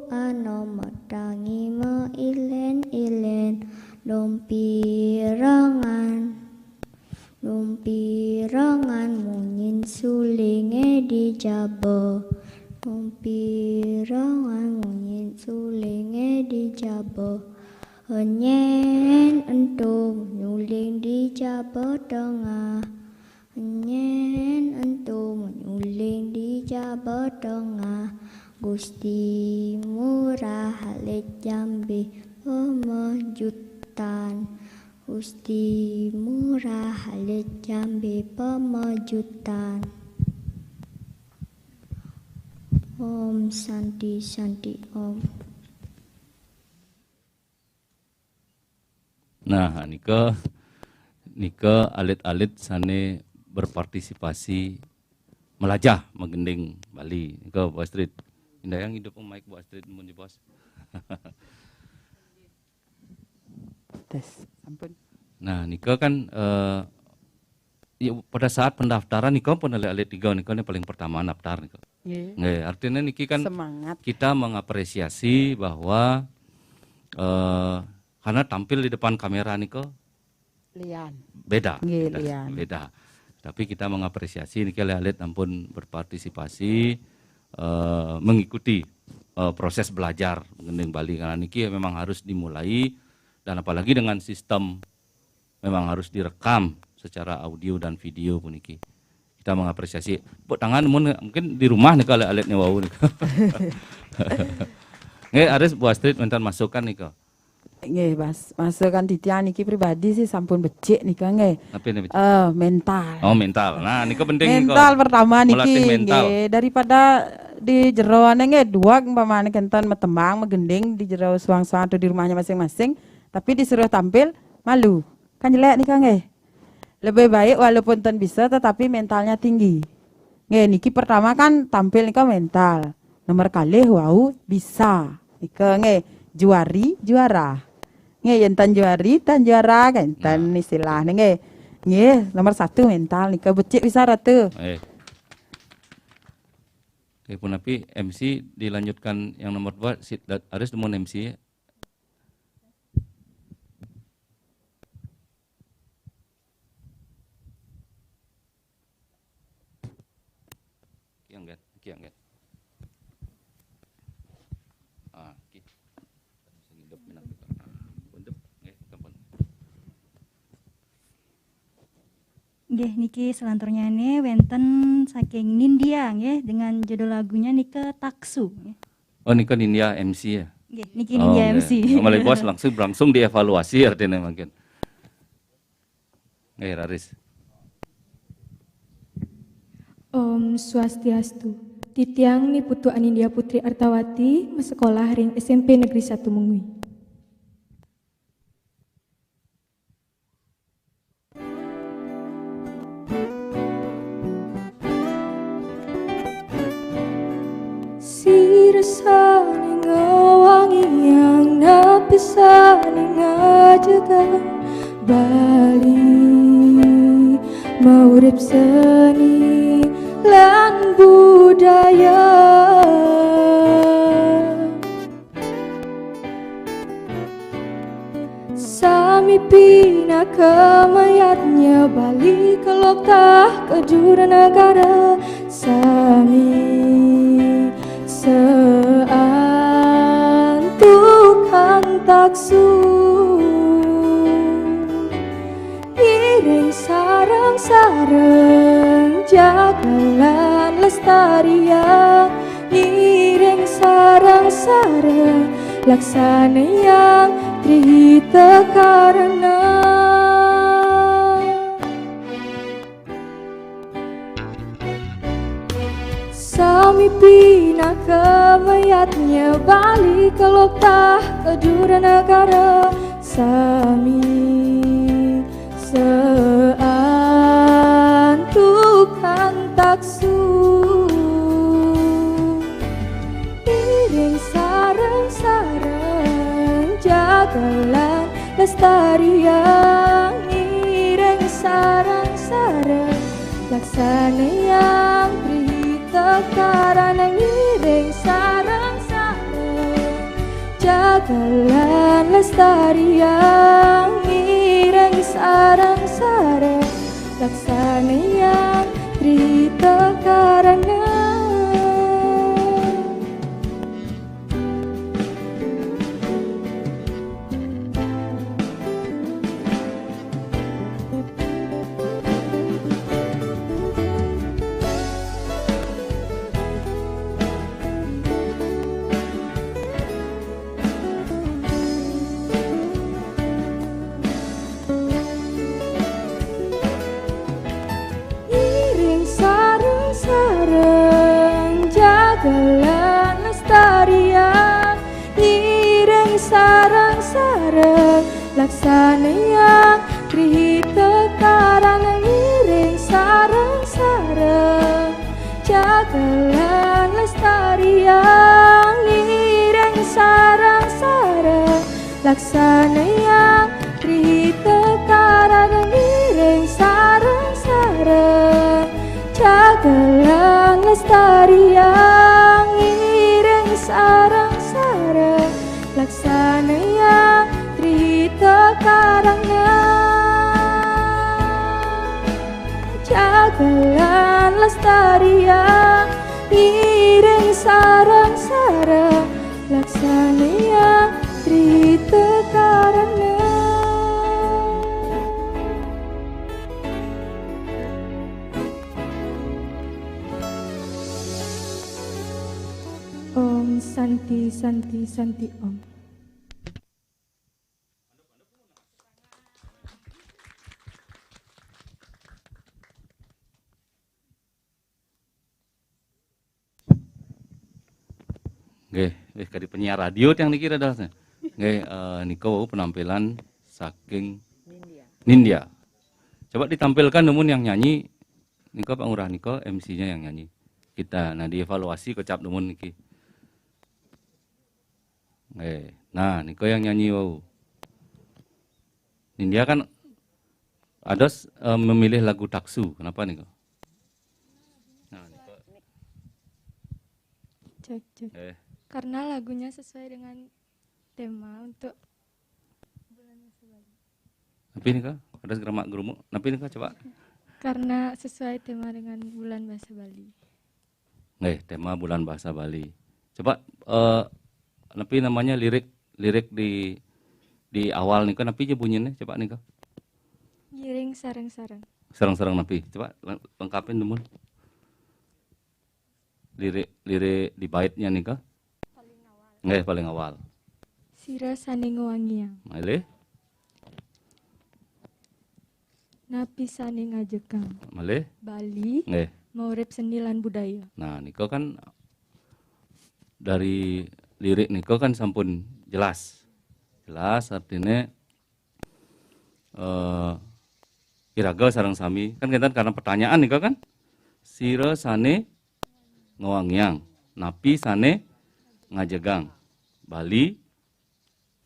anom matangi ma ilen ilen. Dumpirangan, dumpirangan munyin sulinge di jaba. Dumpirangan munyin sulinge di jaba. Enyen entum nyuling di jaba tengah. Enyen entum nyuling di jaba tengah. Gusti Murah Alit Jambi pemejutan. Gusti Murah Alit Jambi pemejutan. Om Santi Santi Om. Nah, nika nika alit-alit sane berpartisipasi melajah magending Bali. Nika Bu Astrid. Indah yang hidup mic Bu Astrid mun di bos. Tes, ampun. Nah, nika kan eh, ya, pada saat pendaftaran nika pun alit-alit tiga nika ni paling pertama daftar nika. Nggih. Nggih, artinya niki kan Semangat. Kita mengapresiasi bahwa eh, karena tampil di depan kamera nika Lian. Beda. Nggih, beda, lian. beda. Tapi kita mengapresiasi niki alit-alit ampun berpartisipasi eh, mengikuti eh, proses belajar ngending Bali karena niki memang harus dimulai dan apalagi dengan sistem memang harus direkam secara audio dan video puniki. Kita mengapresiasi. Tepuk tangan mun mungkin di rumah nih kalau alit-alit wau nih. Nggih, Aris Bu Astrid minta masukan nih kok. Nggih, Mas. Masukan titiang niki pribadi sih sampun becik nika nggih. Apa ini becik? Eh, mental. Oh, mental. Nah, nika penting nih kok. Mental pertama niki Melatih mental. Nggih, daripada di jero ne nggih dua umpamane kenten metembang megending di jero suang-suang atau di rumahnya masing-masing, tapi disuruh tampil malu. Kan jelek nika nggih. Lebih baik walaupun ten bisa tetapi mentalnya tinggi. Nggih, niki pertama kan tampil nika mental. Nomor kalih wau bisa. Nika nggih juari juara. Nggih, yen tan juari tan juara kan tan Nah. Istilah nggih. Nggih, nomor satu mental nika becik bisa ratu. Eh. Oke, punapi M C dilanjutkan yang nomor dua, si, da- Aris demun M C ya. Kian kan, kian kan. Ah, ki. Sing hidup menang. Ah, untuk, nggih, kapan? Nggih, niki selanturnya nih wenten saking Nindya nggih dengan judul lagunya nika Taksu nggih. Oh, nika Nindya M C ya. Nggih, niki Nindya Oh, M C. nggih. Malih bos langsung langsung dievaluasi artinya mungkin. Nggih, Raris. Om Swastiastu. Titiang ni Putu Anindya Putri Artawati, masekolah ring S M P Negeri Satu Mengwi. Sira sane ngewangiang napi sane ngajegang Bali maurip seni lan budaya. Sami pinaka mayatnya Bali keloktah kedura negara. Sami seantukan taksu iring sarang-sarang jagalan lestariang iring sarang-sarang laksanayang trihita karana. Sami pinaka mayatnya Bali keloktah kedura negara. Sami seantukan taksu Jagelan lestariang ngiring sareng-sareng, laksanayang Tri Hita Karana ngiring sareng-sareng. Jagelan lestariang ngiring sareng-sareng, laksanayang Tri Hita Karana. Ngiring sareng-sareng, jagelan lestariang, ngiring sareng-sareng, laksanayang Tri Hita Karana ngiring sareng-sareng. Jagelan lestariang ngiring sareng-sareng, laksanayang Tri Hita Karana ngiring sareng-sareng. Jagelan lestariang ngiring sareng-sareng, laksanayang Tri Hita Karana. Jagelan lestariang ngiring sareng-sareng, laksanayang Tri Hita Karana. Om Santi, Santi, Santi, Om. Nggih, eh, kadi penyiar radio tiang niki dados. Nggih, eh, nika wau penampilan saking Nindya. Coba ditampilkan dumun yang nyanyi. Nika Pak Ngurah nika M C-nya yang nyanyi. Kita, nah, dievaluasi kocap dumun niki. Nggih. Nah, nika yang nyanyi wau. Nindya kan ada, eh, memilih lagu Taksu. Kenapa nika? Nah, nika. Cek, cek. Eh. Karena lagunya sesuai dengan tema untuk bulan bahasa Bali. Napi nika? Ada geremak gerumuk. Napi nika coba? Karena sesuai tema dengan bulan bahasa Bali. Nggih, tema bulan bahasa Bali. Coba, eh, napi namanya lirik, lirik di, di awal nika, napi ja bunyinnya? Coba nika. Ngiring sareng-sareng. Sareng-sareng napi? Coba leng-, lengkapin dumun. Lirik, lirik di baitnya nika. Nggih, paling awal. Sira sané ngwangiang. Malih. Napi sané ngajegang. Malih. Bali. Nggih. Maurip seni lan budaya. Nah, nika kan dari lirik nika kan sampun jelas. Jelas artinya, eh, iraga sareng sami. Kan kinten karena pertanyaan nika kan. Sira sané ngwangiang, napi sané ngajegang. Bali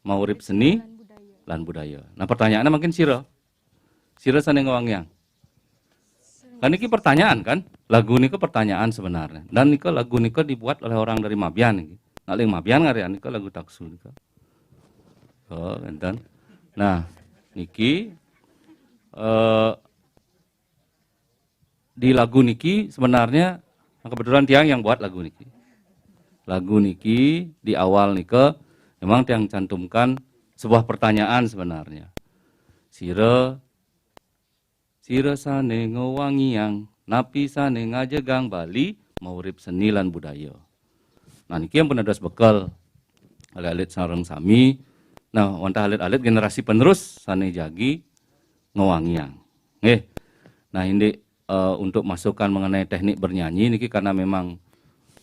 maurip seni lan budaya. Nah, pertanyaannya mungkin sira. Sira sané ngwangiang. Kan iki pertanyaan kan? Lagu niku pertanyaan sebenarnya. Dan niku lagu niku dibuat oleh orang dari Mabian iki. Nak ling Mabian ngarian niku lagu Taksu niku. Oh, enten. Nah, niki, eh, di lagu niki sebenarnya kebetulan tiang yang buat lagu niki. Lagu niki di awal nika memang tiang cantumkan sebuah pertanyaan sebenarnya. Sira, sira sané ngwangiang, napi sané ngajegang Bali maurip seni lan budaya. Nah, niki ampun dados bekel alit-alit sareng sami. Nah, wantah alit-alit generasi penerus sané jagi ngwangiang. Nggih. Nah, indik, eh, untuk masukan mengenai teknik bernyanyi niki karena memang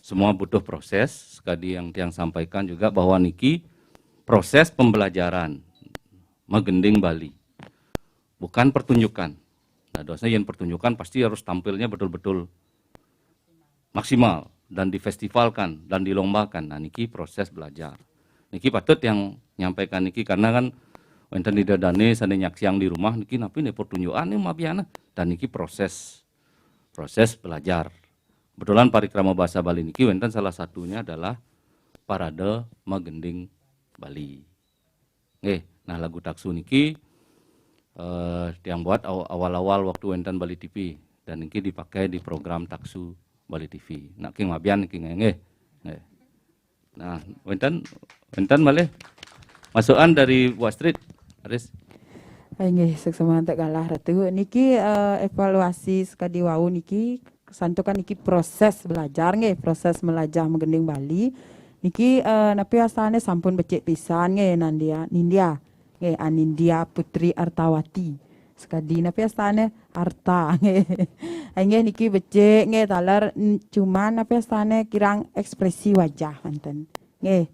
semua butuh proses, sekadi yang tiang sampaikan juga bahwa niki proses pembelajaran magending Bali. Bukan pertunjukan. Nah, dosnya yang pertunjukan pasti harus tampilnya betul-betul maksimal dan difestivalkan dan dilombakan. Nah, niki proses belajar. Niki patut yang nyampaikan niki karena kan wénten Ida dané sané nyaksiang di rumah niki napi né pertunjukan né mabiana dan niki proses proses belajar. Kebetulan parikrama bahasa Bali niki wénten salah satunya adalah parade magending Bali. Nggih, nah lagu Taksu niki eh, yang buat aw- awal-awal waktu wénten Bali T V dan niki dipakai di program Taksu Bali T V. Nah, king mabian niki nggih. Nggih. Nah, wénten wénten malih masukan dari Bu Astrid, Aris. Hai nggih, suksma antuk galah Ratu. Niki eh, evaluasi sekadi wau niki santukan niki proses belajar nggih, proses melajah menggending Bali. Niki eh, napi asané sampun becik pisan nggih Nandia, Nindia. Nggih, Anindia Putri Artawati. Sekadi napi asané Arta nggih. Ai nggih niki becik nggih taler mm, cuman napi asané kirang ekspresi wajah manten. Nggih.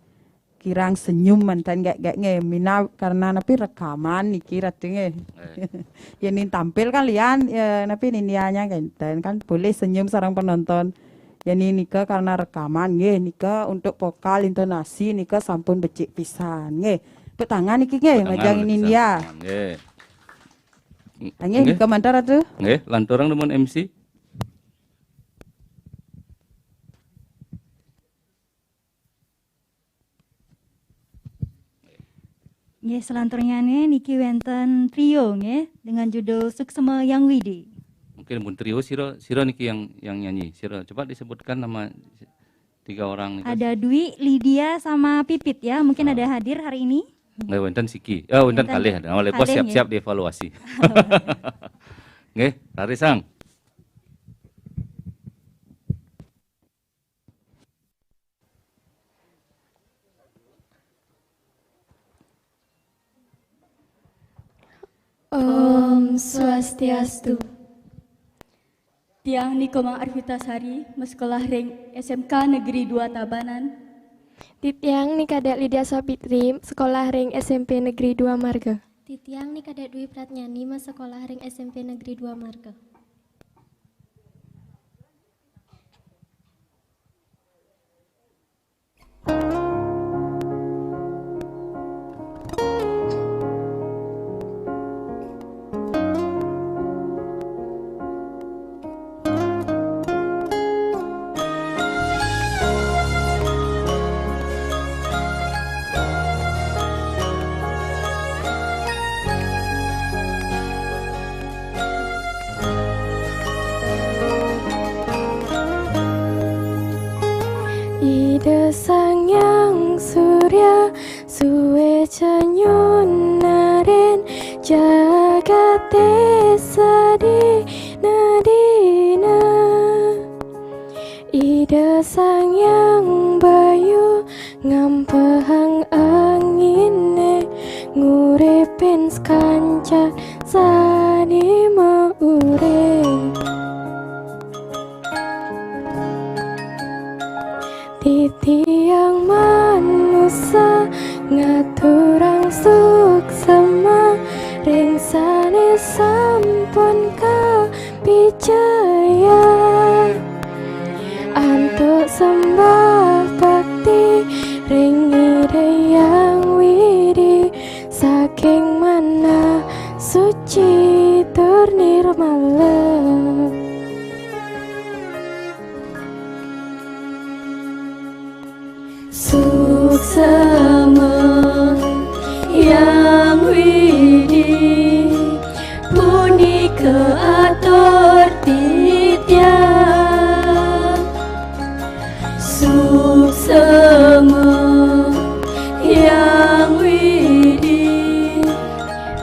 Kirang senyum manten gak gak nggih. Mina karena napi rekaman niki Ratu nggih. Yén tampil kan lian ya, napi ninianya kenten kan boleh senyum sareng penonton. Jadi nika karena rekaman nggih, nika untuk vokal intonasi nika sampun becik pisan nggih. Tepuk tangan niki nggih, Tangan majang oleh Nindia. Nggih. Ah, nggih, nika mantar Ratu. Nggih, lanturang demen M C. Nggih, selanturnya nih niki wénten trio nggih dengan judul Suksema Yang Widi. Mungkin mun trio sira sira niki yang yang nyanyi. Sira coba disebutkan nama tiga orang niku. Ada Dwi, Lydia sama Pipit ya. Mungkin ada hadir hari ini. Nggih wénten siki. Eh wénten Wénten. Kalih ada. Oleh bos Kalih, siap-siap dievaluasi. Nggih, rarisang. Om Swastiastu. Tiang Nikoma Arvitasari, masekolah ring S M K Negeri dua Tabanan. Titiang ni Kadek Lydia Sapitri, sekolah ring S M P Negeri dua Marga. Titiang ni Kadek Dwi Pratnyani, masekolah ring S M P Negeri dua Marga. Ida Sang Hyang Surya suwe canyun narin jagate sadina dina. Ida Sang Hyang Bayu ngampehang angine nguripin skancan sane maurip. Titiang manusa ngaturang suksema ring sane sampun kapicaya. Antuk sembah bakti ring Ida Hyang Widi saking manah suci tur nirmala. Suksema Hyang Widi punika atur titiang. Suksema Hyang Widi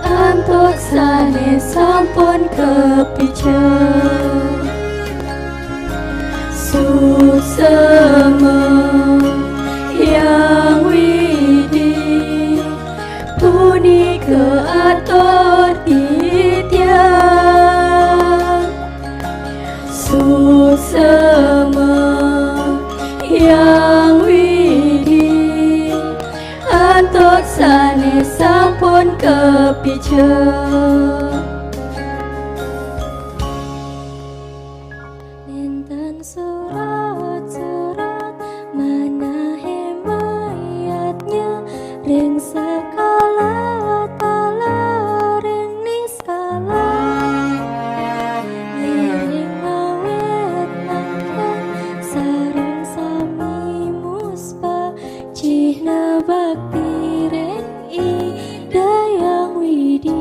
antuk sane sampun kapica. Suksema Hyang Widi punika atur titiang. Suksema Hyang Widi antuk sane sampun kapica. Nenten surat-surat manahe mayatnya ring Bakti ring Ida Hyang Widi.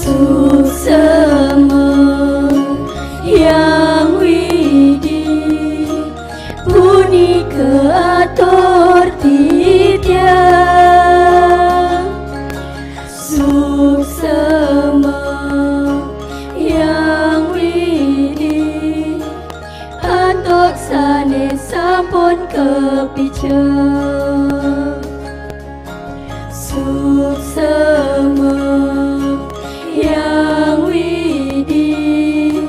Suksma Hyang Widi punika atur titiang. Suksma Hyang Widi antuk sane sampun kapica. Suksma Hyang Widi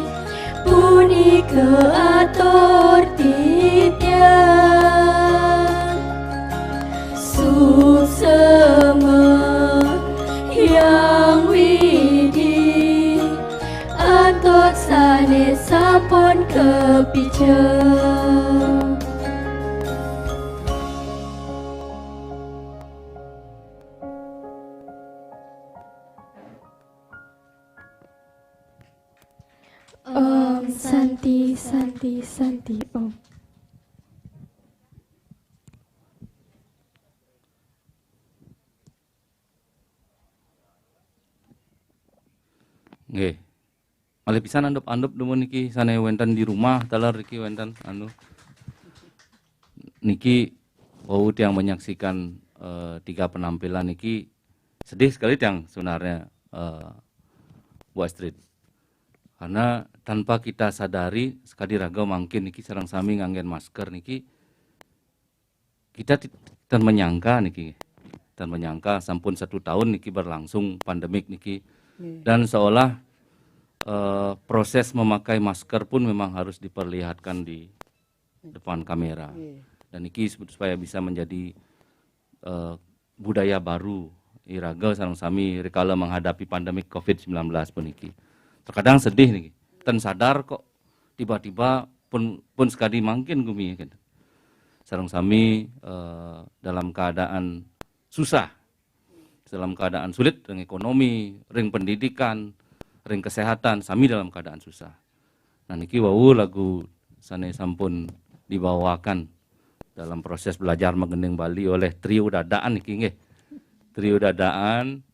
punika atur titiang. Suksma Hyang Widi antuk sane sampun kapica. Om Santi, Santi, Santi, Om. Nggih. Malih pisan andup-andup dumun niki sane wenten di rumah, taler niki wenten anu. Niki wau tiang menyaksikan, eh, tiga penampilan niki sedih sekali tiang sebenarnya, eh, Bu Astrid. Karena tanpa kita sadari, sekadi raga mangkin niki sareng sami nganggen masker niki, kita ti-, tan menyangka niki, tan menyangka sampun satu tahun niki berlangsung pandemik niki. Nggih. Dan seolah, eh, proses memakai masker pun memang harus diperlihatkan di depan kamera. Nggih. Dan niki sup-, supaya bisa menjadi, eh, budaya baru iraga sareng sami rikala menghadapi pandemik covid sembilan belas puniki. Terkadang sedih niki. Ten sadar kok tiba-tiba pun, pun sekadi mangkin gumi, gitu. Sareng sami, eh, dalam keadaan susah, dalam keadaan sulit, ring ekonomi, ring pendidikan, ring kesehatan, sami dalam keadaan susah. Nah, niki wau lagu sane sampun dibawakan dalam proses belajar magending Bali oleh trio dadaan niki, nggih. Trio dadaan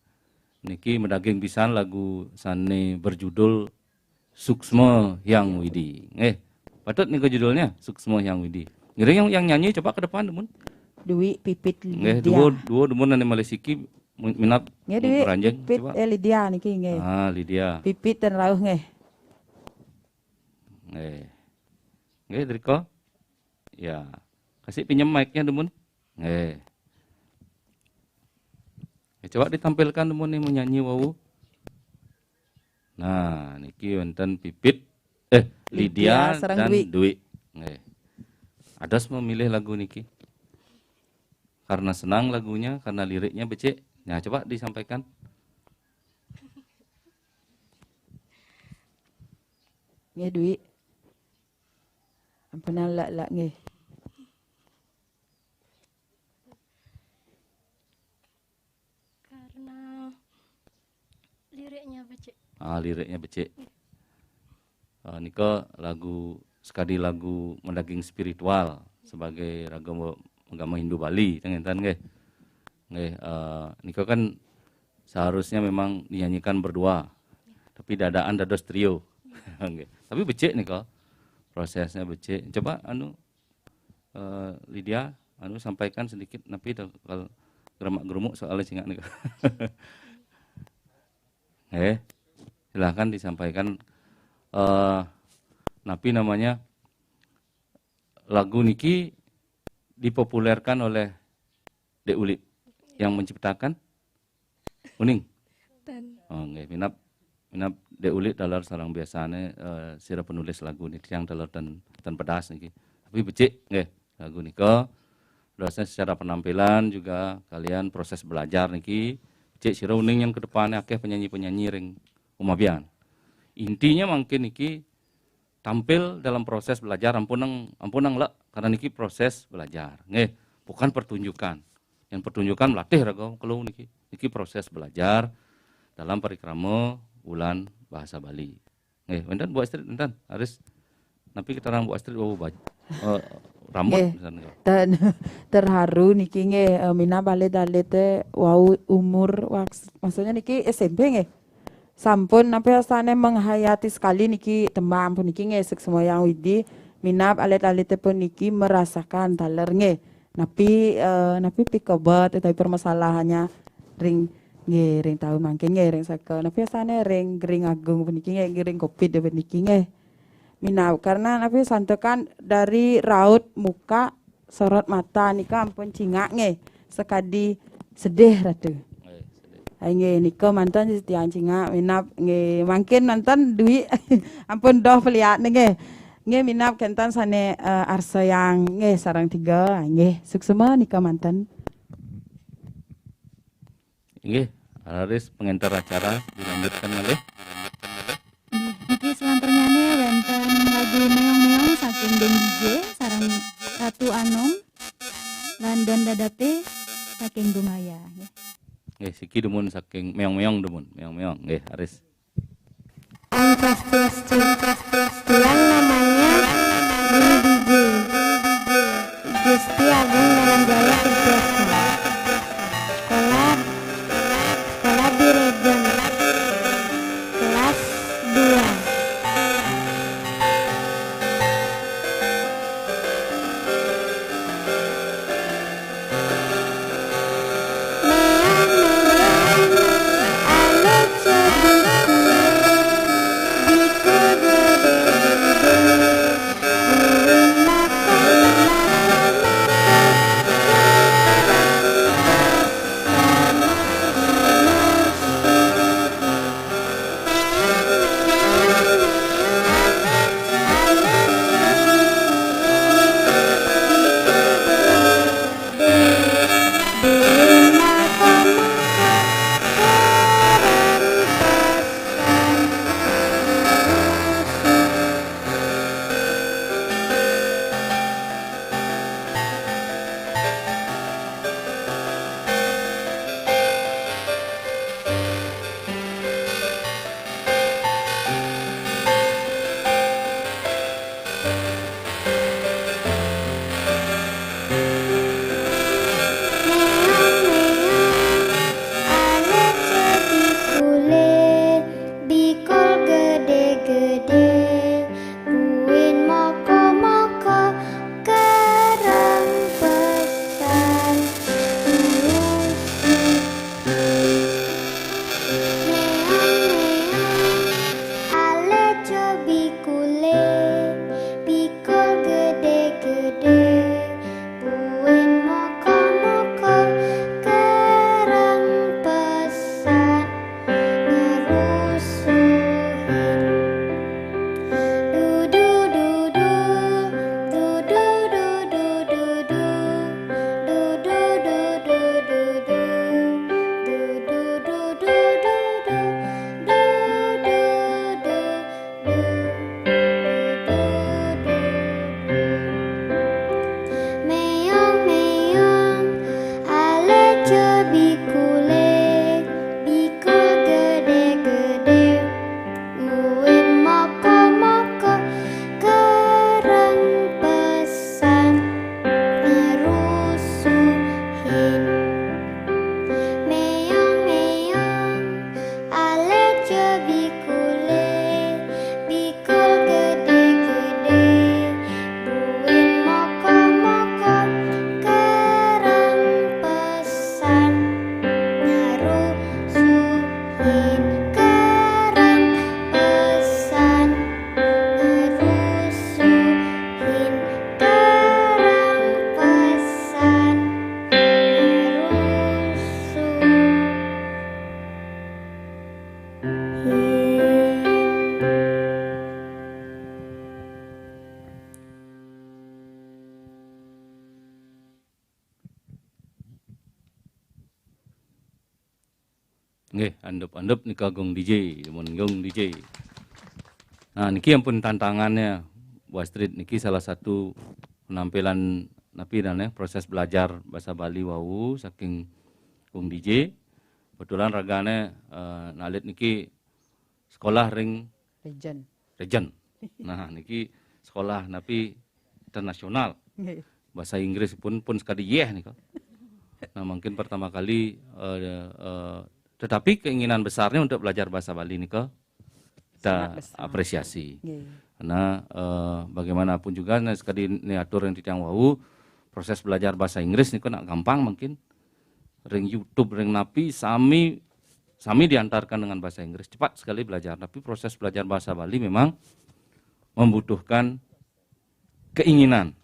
niki madaging pisan lagu sane berjudul Suksma Hyang Widi. Nggih. Patut nika judulnya, Suksma Hyang Widi. Ngiring yang, yang nyanyi coba ke depan, dumun. Dwi Pipit Lydia. Nggih, duo, duo dumun ane malih siki minat. Nggih, Dwi Pipit, coba. Eh, Lydia niki, nggih. Ah, Lydia. Pipit ten rauh, nggih. Nggih. Nggih, drika. Ya. Kasih pinjem mic-nya, dumun. Nggih. Nggih, coba ditampilkan, dumun, nih, menyanyi wau. Nah, niki wenten Pipit, eh, Lydia Lydia sareng dan Dwi. Dwi. Nggih. Ados memilih lagu niki. Karena senang lagunya, karena liriknya becik. Nah, coba disampaikan. Nggih, Dwi. Ampunang, lak, lak, nggih. Karena liriknya becik. Ah, liriknya becik. Ah, nika lagu, sekadi lagu madaging spiritual sebagai raga mo-, agama Hindu Bali, ten ngenten nggih. Nggih, eh, nika kan seharusnya memang dinyanyikan berdua. Tapi dadaan dados trio. Nggih. Tapi becik nika. Prosesnya becik. Coba anu, eh, Lydia, anu, sampaikan sedikit napi to kal-, geremak-geremuk soalnya singak nika. Eh, silahkan disampaikan, eh, napi namanya, lagu niki dipopulerkan oleh Dek Uli yang menciptakan? Uning? Ten. Oh, nggih, minab. Minab dek ulik taler sareng biasane, eh, sira penulis lagu niki tiang taler ten, ten pedas niki. Tapi becik nggih lagu nika. Terusnya secara penampilan juga kalian proses belajar niki. Becik sira uning yang ke depannya akeh penyanyi-penyanyi ring umabian. Intinya mangkin niki tampil dalam proses belajar, ampun nang, ampun nang lek, karena niki proses belajar. Nggih, bukan pertunjukan. Yang pertunjukan melatih raga kelu niki. Niki proses belajar dalam parikrama bulan bahasa Bali. Nggih, wenten Bu Astrid, wenten. Aris, napi keterangan Bu Astrid wau baj-, eh, rambut Nggih. Misalnya. Ten-, terharu niki nggih, eh, minab alit-alit teh wau umur waks-, maksudnya niki S M P nggih. Sampun napi asane menghayati sekali niki tembang puniki nggih, suksma Hyang Widhi, minab alit-alit puniki merasakan taler nggih. Napi, eh, napi pikebet utawi permasalahannya ring nggih, ring taun mangkin nggih, ring saka. Napi asane ring Gering Agung puniki nggih, ring covid puniki nggih. Minab karena napi santukan dari raut muka, sorot mata nika ampun cingak nggih. Sekadi sedih Ratu. Nggih, sedih. Ai nggih, nika mantan tiang cingak minab nggih, mangkin mantan duit ampun doh peliat nggih. Nggih, minab kenten sane, eh, arsa yang nggih sareng tiga. Ai nggih, suksma nika mantan. Inggih, raris pengenter acara dilanjutkan malih. Nggih, niki selanturnyane wenten lagu Meong-meong saking Deng D J sareng Ratu Anom lan Don Dadape saking Bungaya, nggih. Nggih, siki dumun saking Meong-meong dumun, Meong-meong. Nggih, raris. Om Swastiastu. Tiang namanya Deni D J. Gusti Agung Dananjaya Suktiatma. Sekolah, sekolah di Rejang. Kelas dua. Nggih, andup-andup nika Gung D J, mun Gung D J. Nah, niki ampun tantangannya, Bu Astrid, niki salah satu penampilan napi dan ya, proses belajar bahasa Bali wau saking Gung D J. Kebetulan ragane, eh, nalit niki sekolah ring Regen. Regen. Nah, niki sekolah napi internasional. Nggih. Bahasa Inggris pun pun sekadi yeh nika. Nah, mungkin pertama kali, eh, eh, tetapi keinginan besarnya untuk belajar bahasa Bali nika kita Sangat besar. Apresiasi. Nggih. Karena, eh, bagaimanapun juga, nah, sekadi niatur yang titiang wau, proses belajar bahasa Inggris nika nak gampang mungkin. Ring YouTube, ring napi, sami sami diantarkan dengan bahasa Inggris, cepat sekali belajar. Tapi proses belajar bahasa Bali memang membutuhkan keinginan,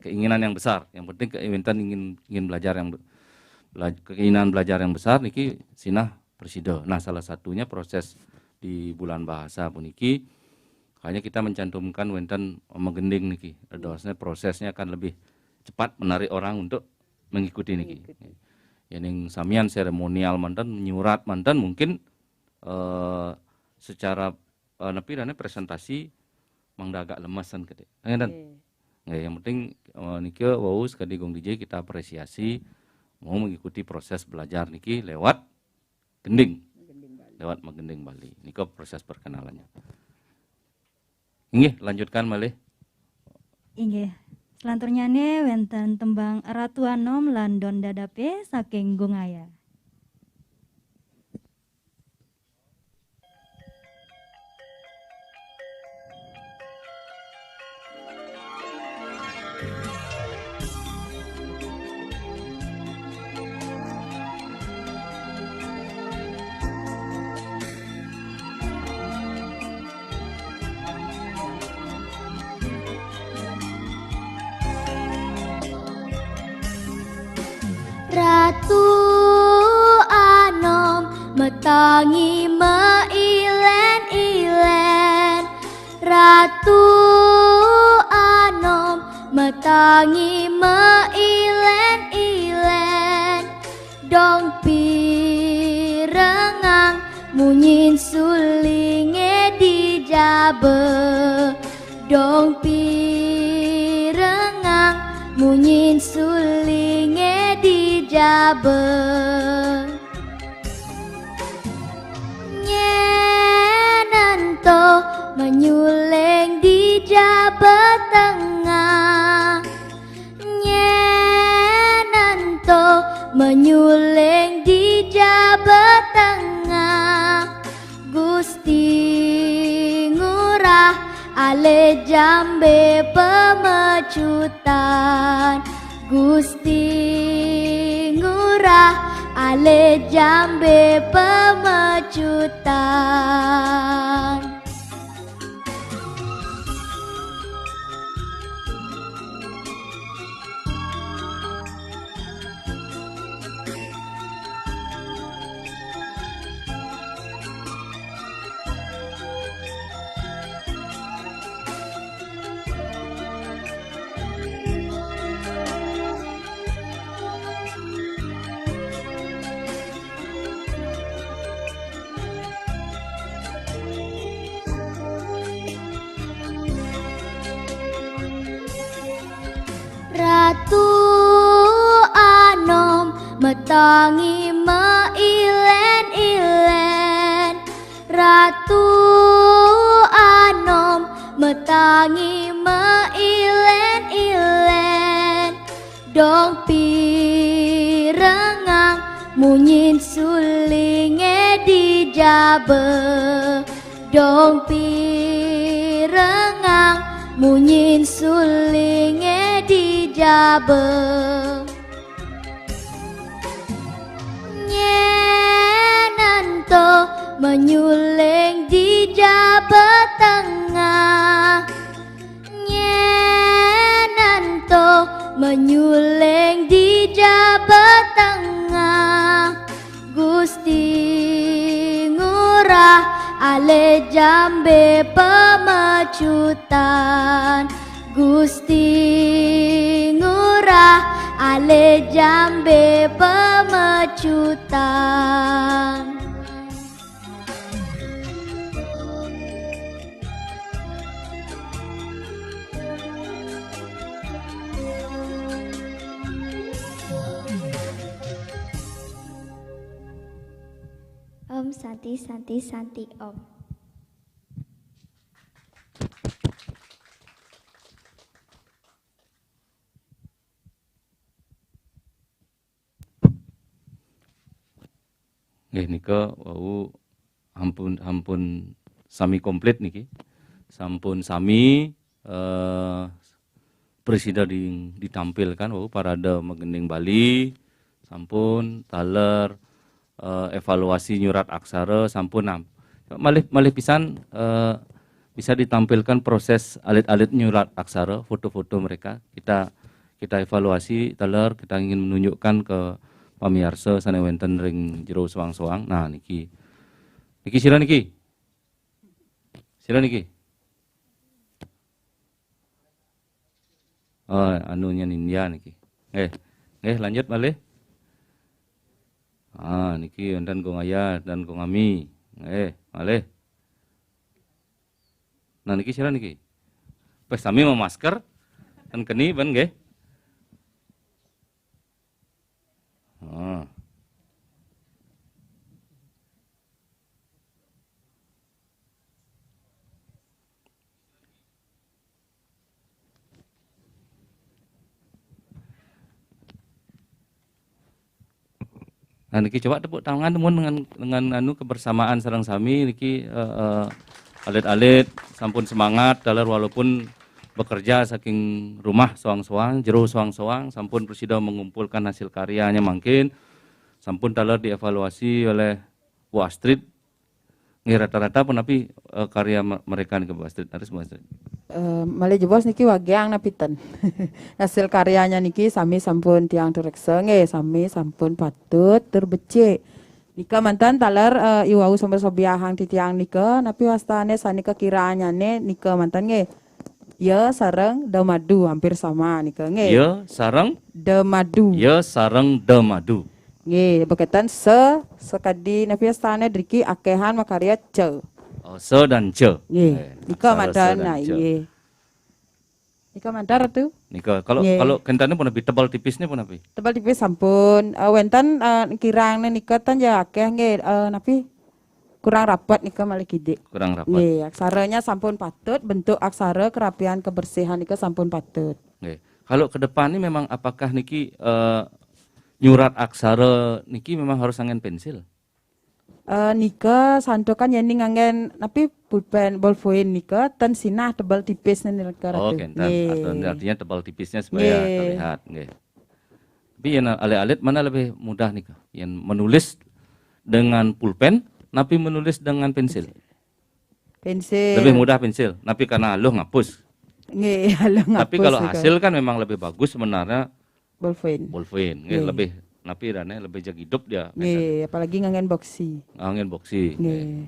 keinginan yang besar. Yang penting keinginan ingin ingin belajar yang be- bela- keinginan belajar yang besar niki sinah presida. Nah, salah satunya proses di bulan bahasa puniki, hanya kita mencantumkan wenten magending niki. Dosnya prosesnya akan lebih cepat menarik orang untuk mengikuti niki. Mengikuti. Ya, ning samian seremonial manten, nyurat manten, mungkin, eh, secara, eh, napi dane presentasi mangda agak lemesan kede. Ngeten. Nggih. Nggih, yang penting, eh, niki wau sekadi Gung D J kita apresiasi mau mengikuti proses belajar niki lewat gending, Gending Bali. lewat magending Bali. Nika proses perkenalannya. Inggih, lanjutkan malih. Inggih. Selanturnyane wenten tembang Ratu Anom lan Don Dadape saking Gung Aya. Ratu Anom metangi meilen-ilen. Ratu Anom metangi meilen-ilen. Dong pirengang munyin sulinge di jaba. Dong pirengang munyin sulinge di jaba. Nyen ento menyuling di jaba tengah. Nyen ento menyuling di jaba tengah. Gusti Ngurah ale jambe pemecutan. Gusti Ngurah ale jambe pemecutan. Ratu Anom metangi meilen-ilen. Ratu Anom metangi meilen-ilen. Dong pirengang munyin sulinge di jaba. Dong pirengang munyin sulinge di jaba. Nyen ento menyuling di jaba tengah. Nyen ento menyuling di jaba tengah. Gusti Ngurah ale jambe pemecutan. Gusti Ngurah ale jambe pemecutan. Santi, Santi, Santi, Om. Nggih, nika wau ampun, ampun sami komplit niki. Sampun sami eh, presida di, ditampilkan wau parade magending Bali, sampun taler eh, evaluasi nyurat aksara, sampun nam. Malih, malih pisan eh, bisa ditampilkan proses alit-alit nyurat aksara, foto-foto mereka. Kita, kita evaluasi taler, kita ingin menunjukkan ke pamiarsa sane wenten ring jero soang-soang. Nah, niki. Niki sira niki. Sira niki. Oh, anunya Nindya niki. Nggih. Nggih, lanjut malih. Ah, niki wenten Gong Ayah dan Gong Ami. Nggih, malih. Nah, niki sira niki. Pas sami mamasker. Ten keni ben nggih. Ah. Nah, niki coba tepuk tangan mun dengan, dengan anu kebersamaan sareng sami niki eh, eh, alit-alit sampun semangat taler walaupun bekerja saking rumah soang-soang, jero soang-soang, sampun presida mengumpulkan hasil karyanya mangkin, sampun taler dievaluasi oleh Bu Astrid. Nggih, rata-rata punapi eh, karya me- mereka niki, Bu Astrid? Leres, Bu Astrid? Eh, malih jebos niki wagiang napi ten. Hasil karyanya niki sami sampun tiang tureksa nggih, sami sampun patut tur becik. Nika manten taler eh, iwau sampun sobiahang titiang nika, napi wastane sane kakiranyane nika manten nggih. Ya sareng da madu hampir sama nika nggih. Ya sareng, Da madu. Ya sareng da madu. Nggih, berkaitan se sakadi napi wastane driki akehan makarya ce. Oh, se dan ce. Nggih. Eh, Nika aksara se manten dan nah, ce. Nggih. Nika manten Ratu. Nika kalau Nggih. Kalau kentane punapi, tebal tipisnya punapi? Tebal tipis sampun eh, wenten eh, kirang nika ten ya akeh nggih eh, napi kurang rapat nika malih kidik. Kurang rapat. Nggih, aksaranya sampun patut, bentuk aksara, kerapian, kebersihan nika sampun patut. Nggih. Kalau ke depan ni memang apakah niki eh, nyurat aksara niki memang harus anggen pensil? Eh, nika santukan yen nganggen napi pulpen ballpoint nika ten sinah tebal tipis nika Oh, Ratu. kenten. Nggih. Atau artinya tebal tipisnya supaya Nggih. terlihat, nggih. Tapi yang alit-alit mana lebih mudah nih, Kak? Yang menulis dengan pulpen, tapi menulis dengan pensil. Pensil. Lebih mudah pensil, tapi karena aluh ngapus. Nggih, aluh ngapus. Tapi kalau nika. Hasil kan memang lebih bagus sebenarnya Ballpoint. Ballpoint, nggih, Nggih. Lebih napi rane lebih jag hidup dia. Nggih, apalagi nganggen boksi. Angin boksi. Nggih.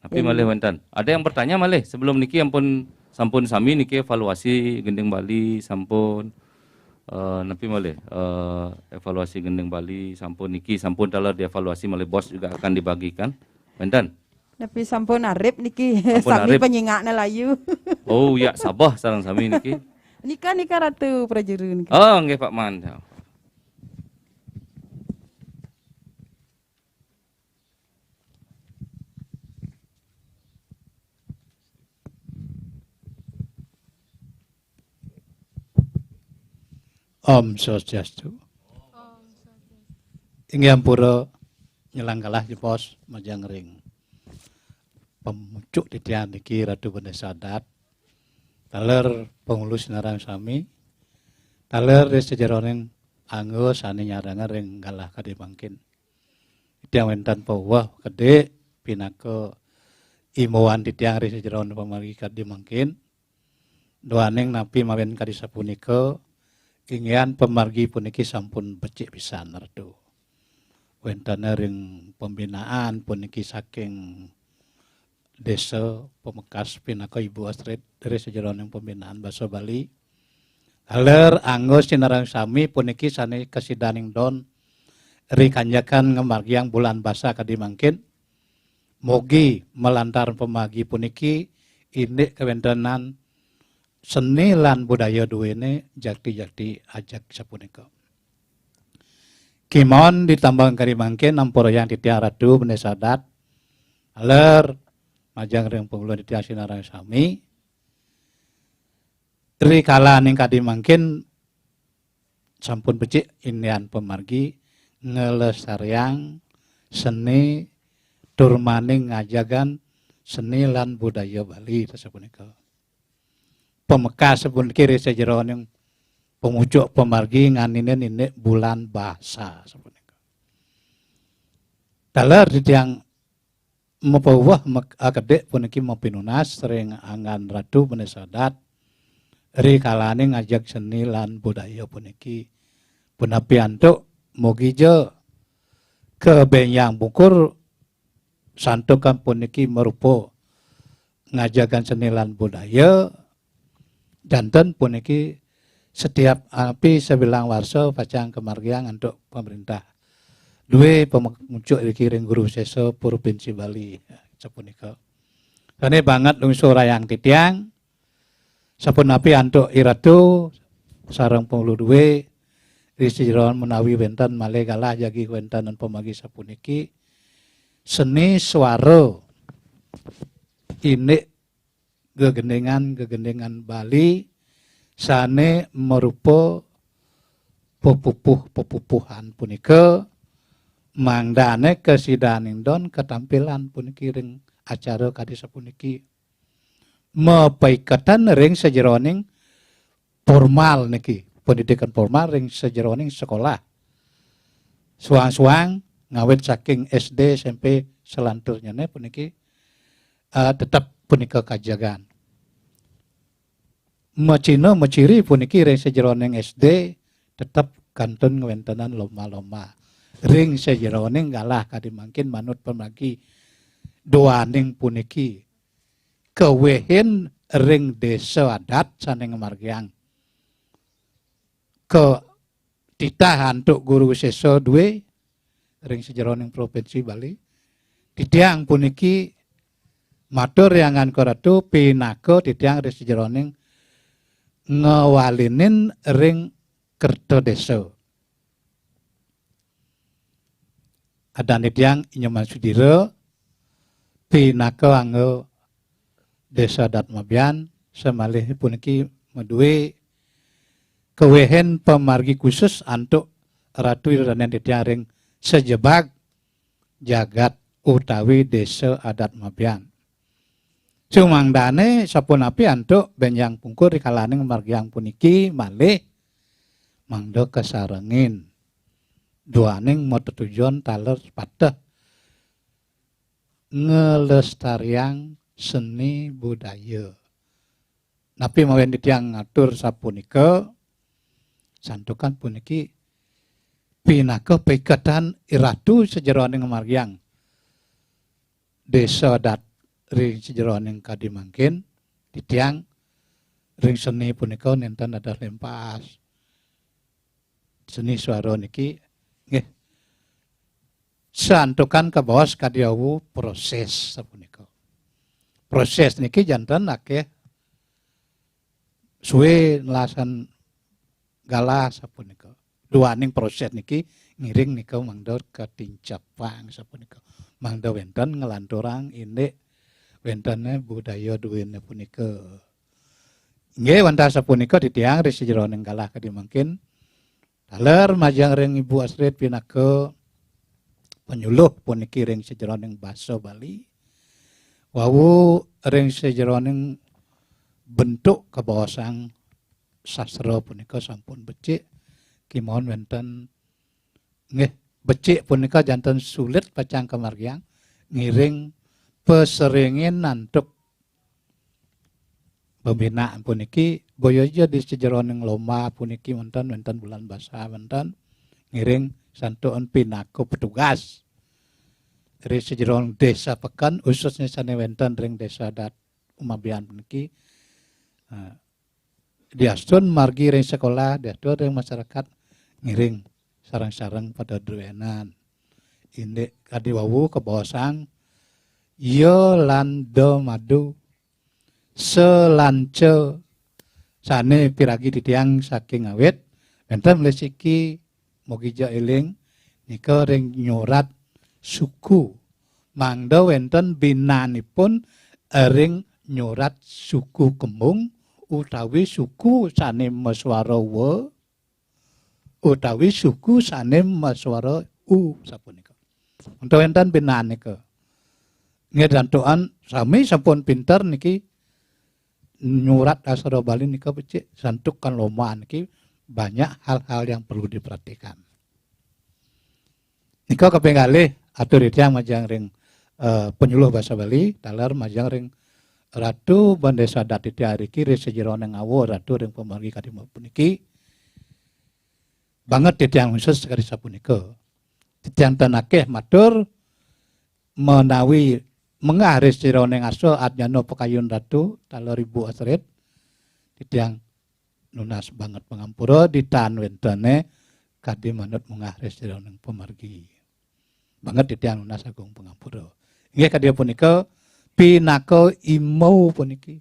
Tapi malih wenten. Ada yang bertanya malih sebelum niki ampun sampun sami niki evaluasi Gending Bali sampun eh napi malih eh evaluasi Gending Bali sampun niki sampun taler dievaluasi malih bos juga akan dibagikan. Wenten. Napi sampun arip niki. Sampun Sami arip. Penyingakne layu. Oh ya, sabah sareng sami niki. Nika nika Ratu Prajuru nika. Oh, nggih Pak Man. Om Swastiastu. Inggih ampura nyelang kalah jebos majeng ring pemucuk titiang niki Ratu Bendesa Adat. Taler pengulu sinareng sami. Taler ring sajeroning angga sane nyarengin ring galah kadi mangkin. Titiang wenten paweh kadi pinaka imbauan titiang ring sajeroning pamargi kadi mangkin. Duaning napi mawinan kadi sapunika, inggihan pamargi puniki sampun becik pisan Ratu. Wentene ring pembinaan puniki saking desa Pamekas pinaka Ibu Astrid ring sajeroning pembinaan basa Bali. Taler angga sinareng sami puniki sane kasidaning don ri kanjekan ngamargiang bulan basa kadi mangkin. Mugi malantaran pamargi puniki indik kawentenan seni lan budaya duene jakti-jakti ajeg sapunika. Kimon ditambang kadi mangkin, ampurayang titiang Ratu Bendesa Adat, aler majeng ring panguluan titiang sinareng sami. Ri kalaning kadi mangkin sampun becik indian pamargi nglestariang seni tur maning ngajegang seni lan budaya Bali sapunika. Pamekas sapuniki ri sajeroning pamucuk pamargi nganinin indik bulan basa sapunika. Taler titiang mapawuh mek-, akedik puniki mapinunas ring anggan Ratu Bendesa Adat ri kalaning ngajegang seni lan budaya puniki. Punapi antuk, mugi ja kabenjang pungkur santukan puniki marupa ngajegang seni lan budaya, janten puniki setiap api sabilang warsa pacang kamargiang antuk pamrintah. Duwe pamucuk iriki ring Guru Sesa Provinsi Bali sapunika. Sane banget lungsurayang titiang, sapunapi antuk iratu sareng pangulu duwe, ri sajeroning menawi wenten malih galah jagi wenten pamargi sapuniki, seni suara indik gegendingan-gegendingan Bali sane marupa pepupuh-pepupuhan punika, mangdane kasidaning don katampilan puniki ring acara kadi sapuniki. Mapaiketan ring sajeroning formal niki, pendidikan formal ring sajeroning sekolah. Suang-suang ngawit saking S D, S M P, selanturnyane puniki, eh, tetep punika kajegang. Macina maciri puniki ring sajeroning S D tetep kantun ngwentenan lomba-lomba. Ring sajeroning galah kadi mangkin manut pamargi duaning puniki kawehin ring desa adat sane ngamargiang katitah antuk Guru Sesa duwe ring sajeroning Provinsi Bali. Titiang puniki matur ri anggan Ratu pinaka titiang ri sajeroning ngwalinin ring kerta desa. Adan titiang Inyoman Sudira pinaka angga Desa Adat Mabian, samalih puniki madue kawehin pamargi khusus antuk Ratu Ida Dané titiang ring sajebag jagat utawi Desa Adat Mabian. Sumangdané sapunapi antuk bénjang pungkur ri kalaning margiang puniki malih mangda kasarengin duaning matetujon taler pateh nglestariang seni budaya. Napi mawinan titiang ngatur sapunika, santukan puniki pinaka paiketan iratu sajeroning margiang Desa Adat ring sajeroning kadi mangkin, titiang ring seni punika nénten dados lempas. Seni suara niki nggih santukan kabaos kadi wau proses sapunika. Proses niki janten akéh sué nelasan galah sapunika. Duaning proses niki ngiring nika mangda katincepang sapunika. Mangda wénten nglanturang indik wéntené budaya duéné punika. Inggih wantah sapunika titiang ri sajeroning galah kadi mangkin. Taler majeng ring Ibu Astrid pinaka panyuluh puniki ring sajeroning basa Bali. Wau ring sajeroning bentuk kabaosang sastra punika sampun becik, kimaon wénten nggih becik punika janten sulit pacang kamargiang ngiring paseringin antuk pembinaan puniki, boya ja di sajeroning lomba puniki wénten, wénten bulan basa wénten, ngiring santukan pinaka petugas ri sajeroning desa peken, khususnya sané wénten ring Desa Adat Mabian puniki. Eh, diastun margi ring sekolah, diastun ring masyarakat ngiring sareng-sareng pada druénan. Indik kadi wau kabaosang, ya lan da madu, sa lan ca sané piragi titiang saking awit, wénten malih siki mugi ja éling, nika ring nyurat suku. Mangda wenten binanipun ring nyurat suku kembung utawi suku sane maswara wa utawi suku sane maswara u sapunika. Enten wenten binan nika. Nggih, santukan sami sampun pinter niki nyurat aksara Bali nika becik, santukan lomaan niki banyak hal-hal yang perlu diperhatikan. Nika kaping kalih atur titiang majeng ring, eh, penyuluh basa Bali, taler majeng ring Ratu Bendesa Adat titiang riki ring sajeroning awa Ratu ring pamargi kadi puniki. Banget titiang khusus sakadi sapunika. Titiang tan akeh matur menawi mengah ring sajeroning asa ajnana pakayun Ratu taler Ibu Astrid. Titiang nunas banget pangampura ditan wentene kadi manut mengah ring sajeroning pamargi. Banget titiang nunas agung pangampura. Inggih kadi punika pinaka imbau puniki.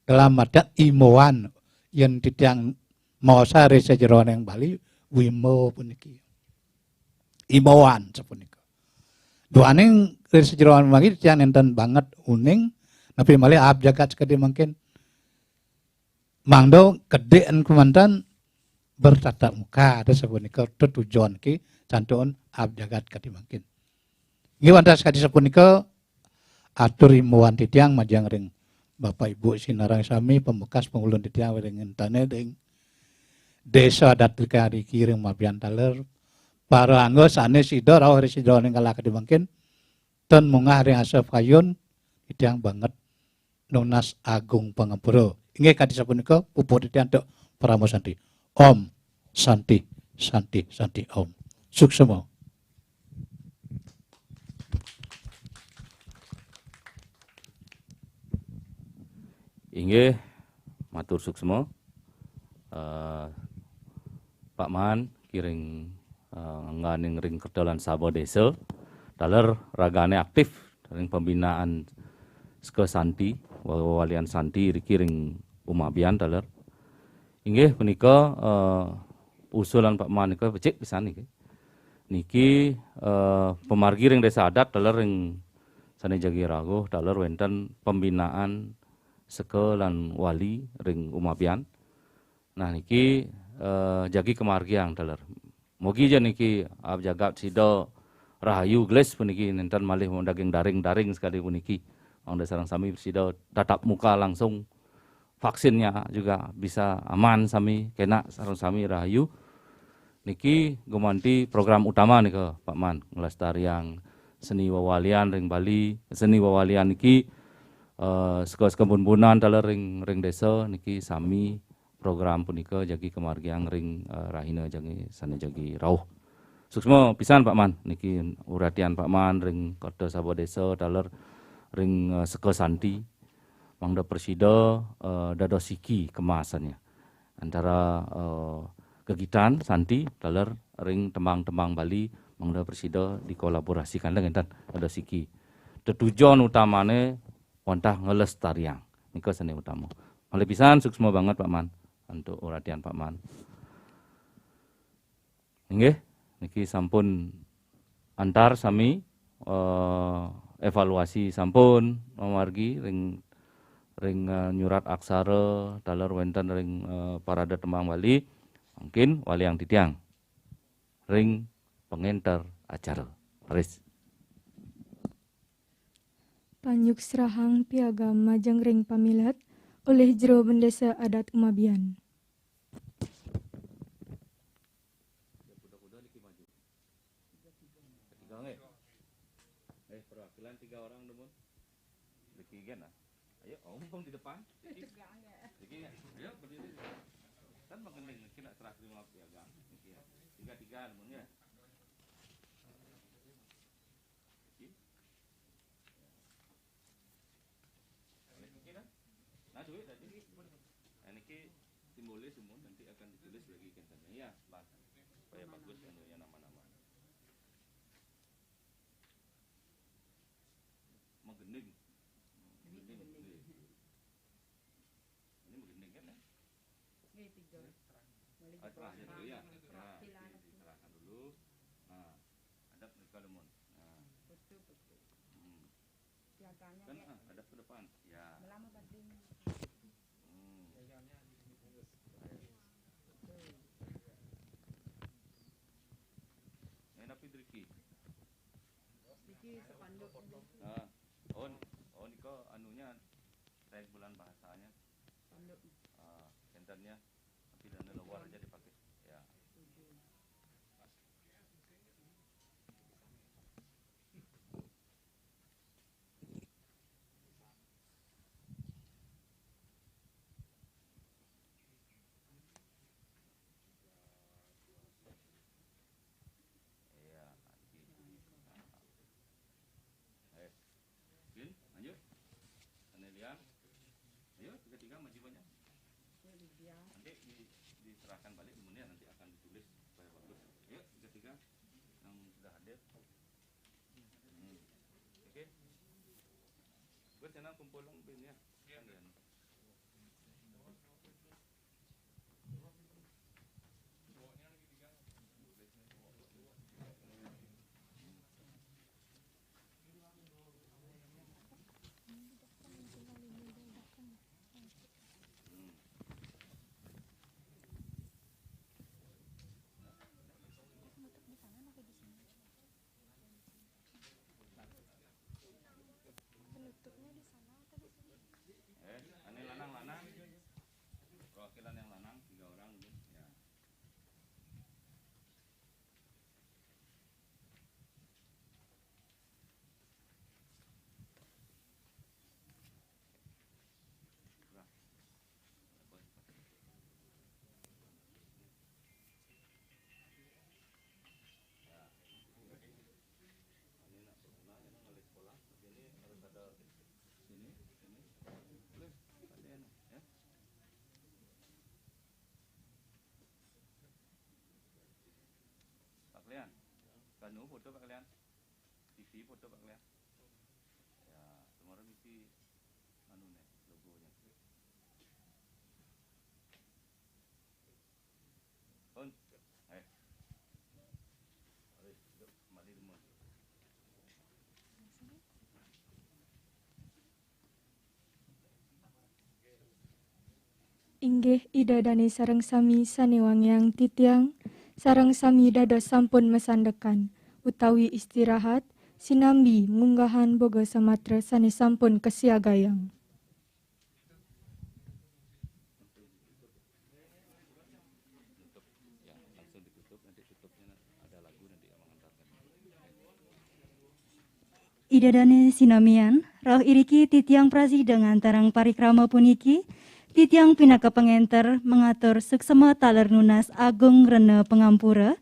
Dalam artian imbauan yen titiang maosang ring sajeroning Bali wimbau puniki. Imbauan sapunika. Duaning ring sajeroning Bali titiang nenten banget uning napi malih aab jagat sakadi mangkin. Mangda kedek kemanten bertatap muka, ada sapunika tetujon ki santun aab jagat kadi mangkin. Nggih wantah sakadi sapunika atur imbauan titiang majeng ring Bapak Ibu sinareng sami pamekas pangulun titiang ring entane ring Desa Adat Kari Kiring Mabian taler para angga sane sida rauh ring sida ning kala kadi mangkin ten mungah ring asa pakayun titiang banget nunas agung pangampura. Inggih kadi sapunika puput titiang antuk parama santi. Om Santi, Santi, Santi Om. Suksma. Inggih, matur suksma. Eh, Pak Man, kiring, eh, ngganing ring kerta lan saba desa, taler ragane aktif ring pembinaan Seka Santi, wewalian Santi riki ring Umabian taler. Inggih punika, eh, usulan Pak Man nika becik pisan niki. Niki, eh, pamargi ring desa adat taler ring sane jagi rauh taler wenten pembinaan seka lan wali ring Umabian. Nah niki, eh, jagi kamargiang taler. Mugi ja niki aab jagat sida rahayu gelis puniki nenten malih daging daring-daring sekali puniki. Mangda sareng sami sida tatap muka langsung, vaksinnya juga bisa aman sami, kena sareng sami rahayu. Niki gumanti program utama nika Pak Man, nglestariang seni wewalian ring Bali. Seni wewalian niki, eh, seka-seka bun-bunan taler ring ring desa niki sami program punika jagi kamargiang ring, eh, rahina jagi sane jagi rauh. Suksma pisan Pak Man niki uratian Pak Man ring kota saba desa taler ring, eh, Seka Santi mangda prasida, eh, dados siki kemasannya antara, eh, gegitan Santi taler ring tembang-tembang Bali mangda prasida dikolaborasikan ngenten dados siki. Tetujon utamane wantah nglestariang. Nika sane utama. Malih pisan suksma banget Pak Man antuk uratian Pak Man. Inggih, niki sampun antar sami, eh, evaluasi sampun mamargi ring ring, eh, nyurat aksara taler wenten ring, eh, parade tembang Bali. Mungkin waliang titiang ring pangenter acara. Leres. Panyuksrahang piagam majeng ring pamilet olih Jero Bendesa Adat Umabian. Tiga, eh. Eh, perwakilan tiga orang dulu. Demikian lah. Ayo, ompong di depan. Demikian. Ayo, berdiri. Kan makin kena serah terima piagam. Demikian. Tiga-tiga dulu ya. Nah, duit tadi. Nah, niki simbolis semua nanti akan ditulis lagi kan. Iya, Bang. Supaya bagus yang nama-nama. Menggending. Menggending. Ini menggending kan ya? Ini tiga. Balik ah, terakhir dulu ya. Nah, diserahkan dulu. Nah, Kalau mun. Nah. Betul, betul. Hmm. Kan, ah, hadap ke depan. Ya. Hmm. Ini apa, Driki? Niki sepanduk. Ah. Oh, oh, nika anunya, tag bulan bahasanya. Spanduk. Ah, enternya. Tapi dana luar aja dipakai. Ya. Iya, asik. Nah. Eh, Din, lanjut. Anelian. Ayo, tiga-tiga maju banyak. Nanti di, diserahkan balik, kemudian nanti akan ditulis supaya bagus. Ayo, tiga-tiga yang sudah hadir. Hmm. Oke. Gue senang kumpul dong, Bin, ya. Iya. Penutupnya di sana atau di sini? Eh, ane lanang-lanang. Perwakilan yang lanang, tiga orang, gitu. Ya. Pak Klian, kanu foto Pak Klian. T V foto Pak Klian. Ya, kemarin isi anu nih, logonya. Pun. Eh. Mari, duduk kembali dulu. Inggih, Ida dane sareng sami sane wangiang titiang, sareng sami dados sampun masandekan utawi istirahat, sinambi munggahan boga samatra sane sampun kasiagayang. Ida dane sinamian, rauh iriki titiang prasida ngantarang parikrama puniki, titiang pinaka pangenter mangatur suksema taler nunas agung rena pangampura,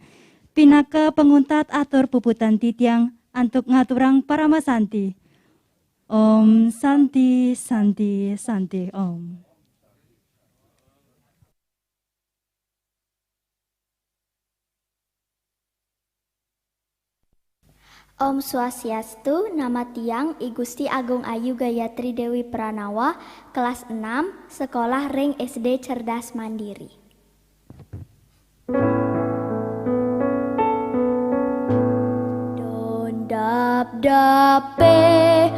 pinaka panguntat atur puputan titiang antuk ngaturang paramasanti. Om Santi, Santi, Santi, Om. Om Swastiastu, nama tiang I Gusti Agung Ayu Gayatri Dewi Pranawa, kelas enam, sekolah ring S D Cerdas Mandiri. Don dap dape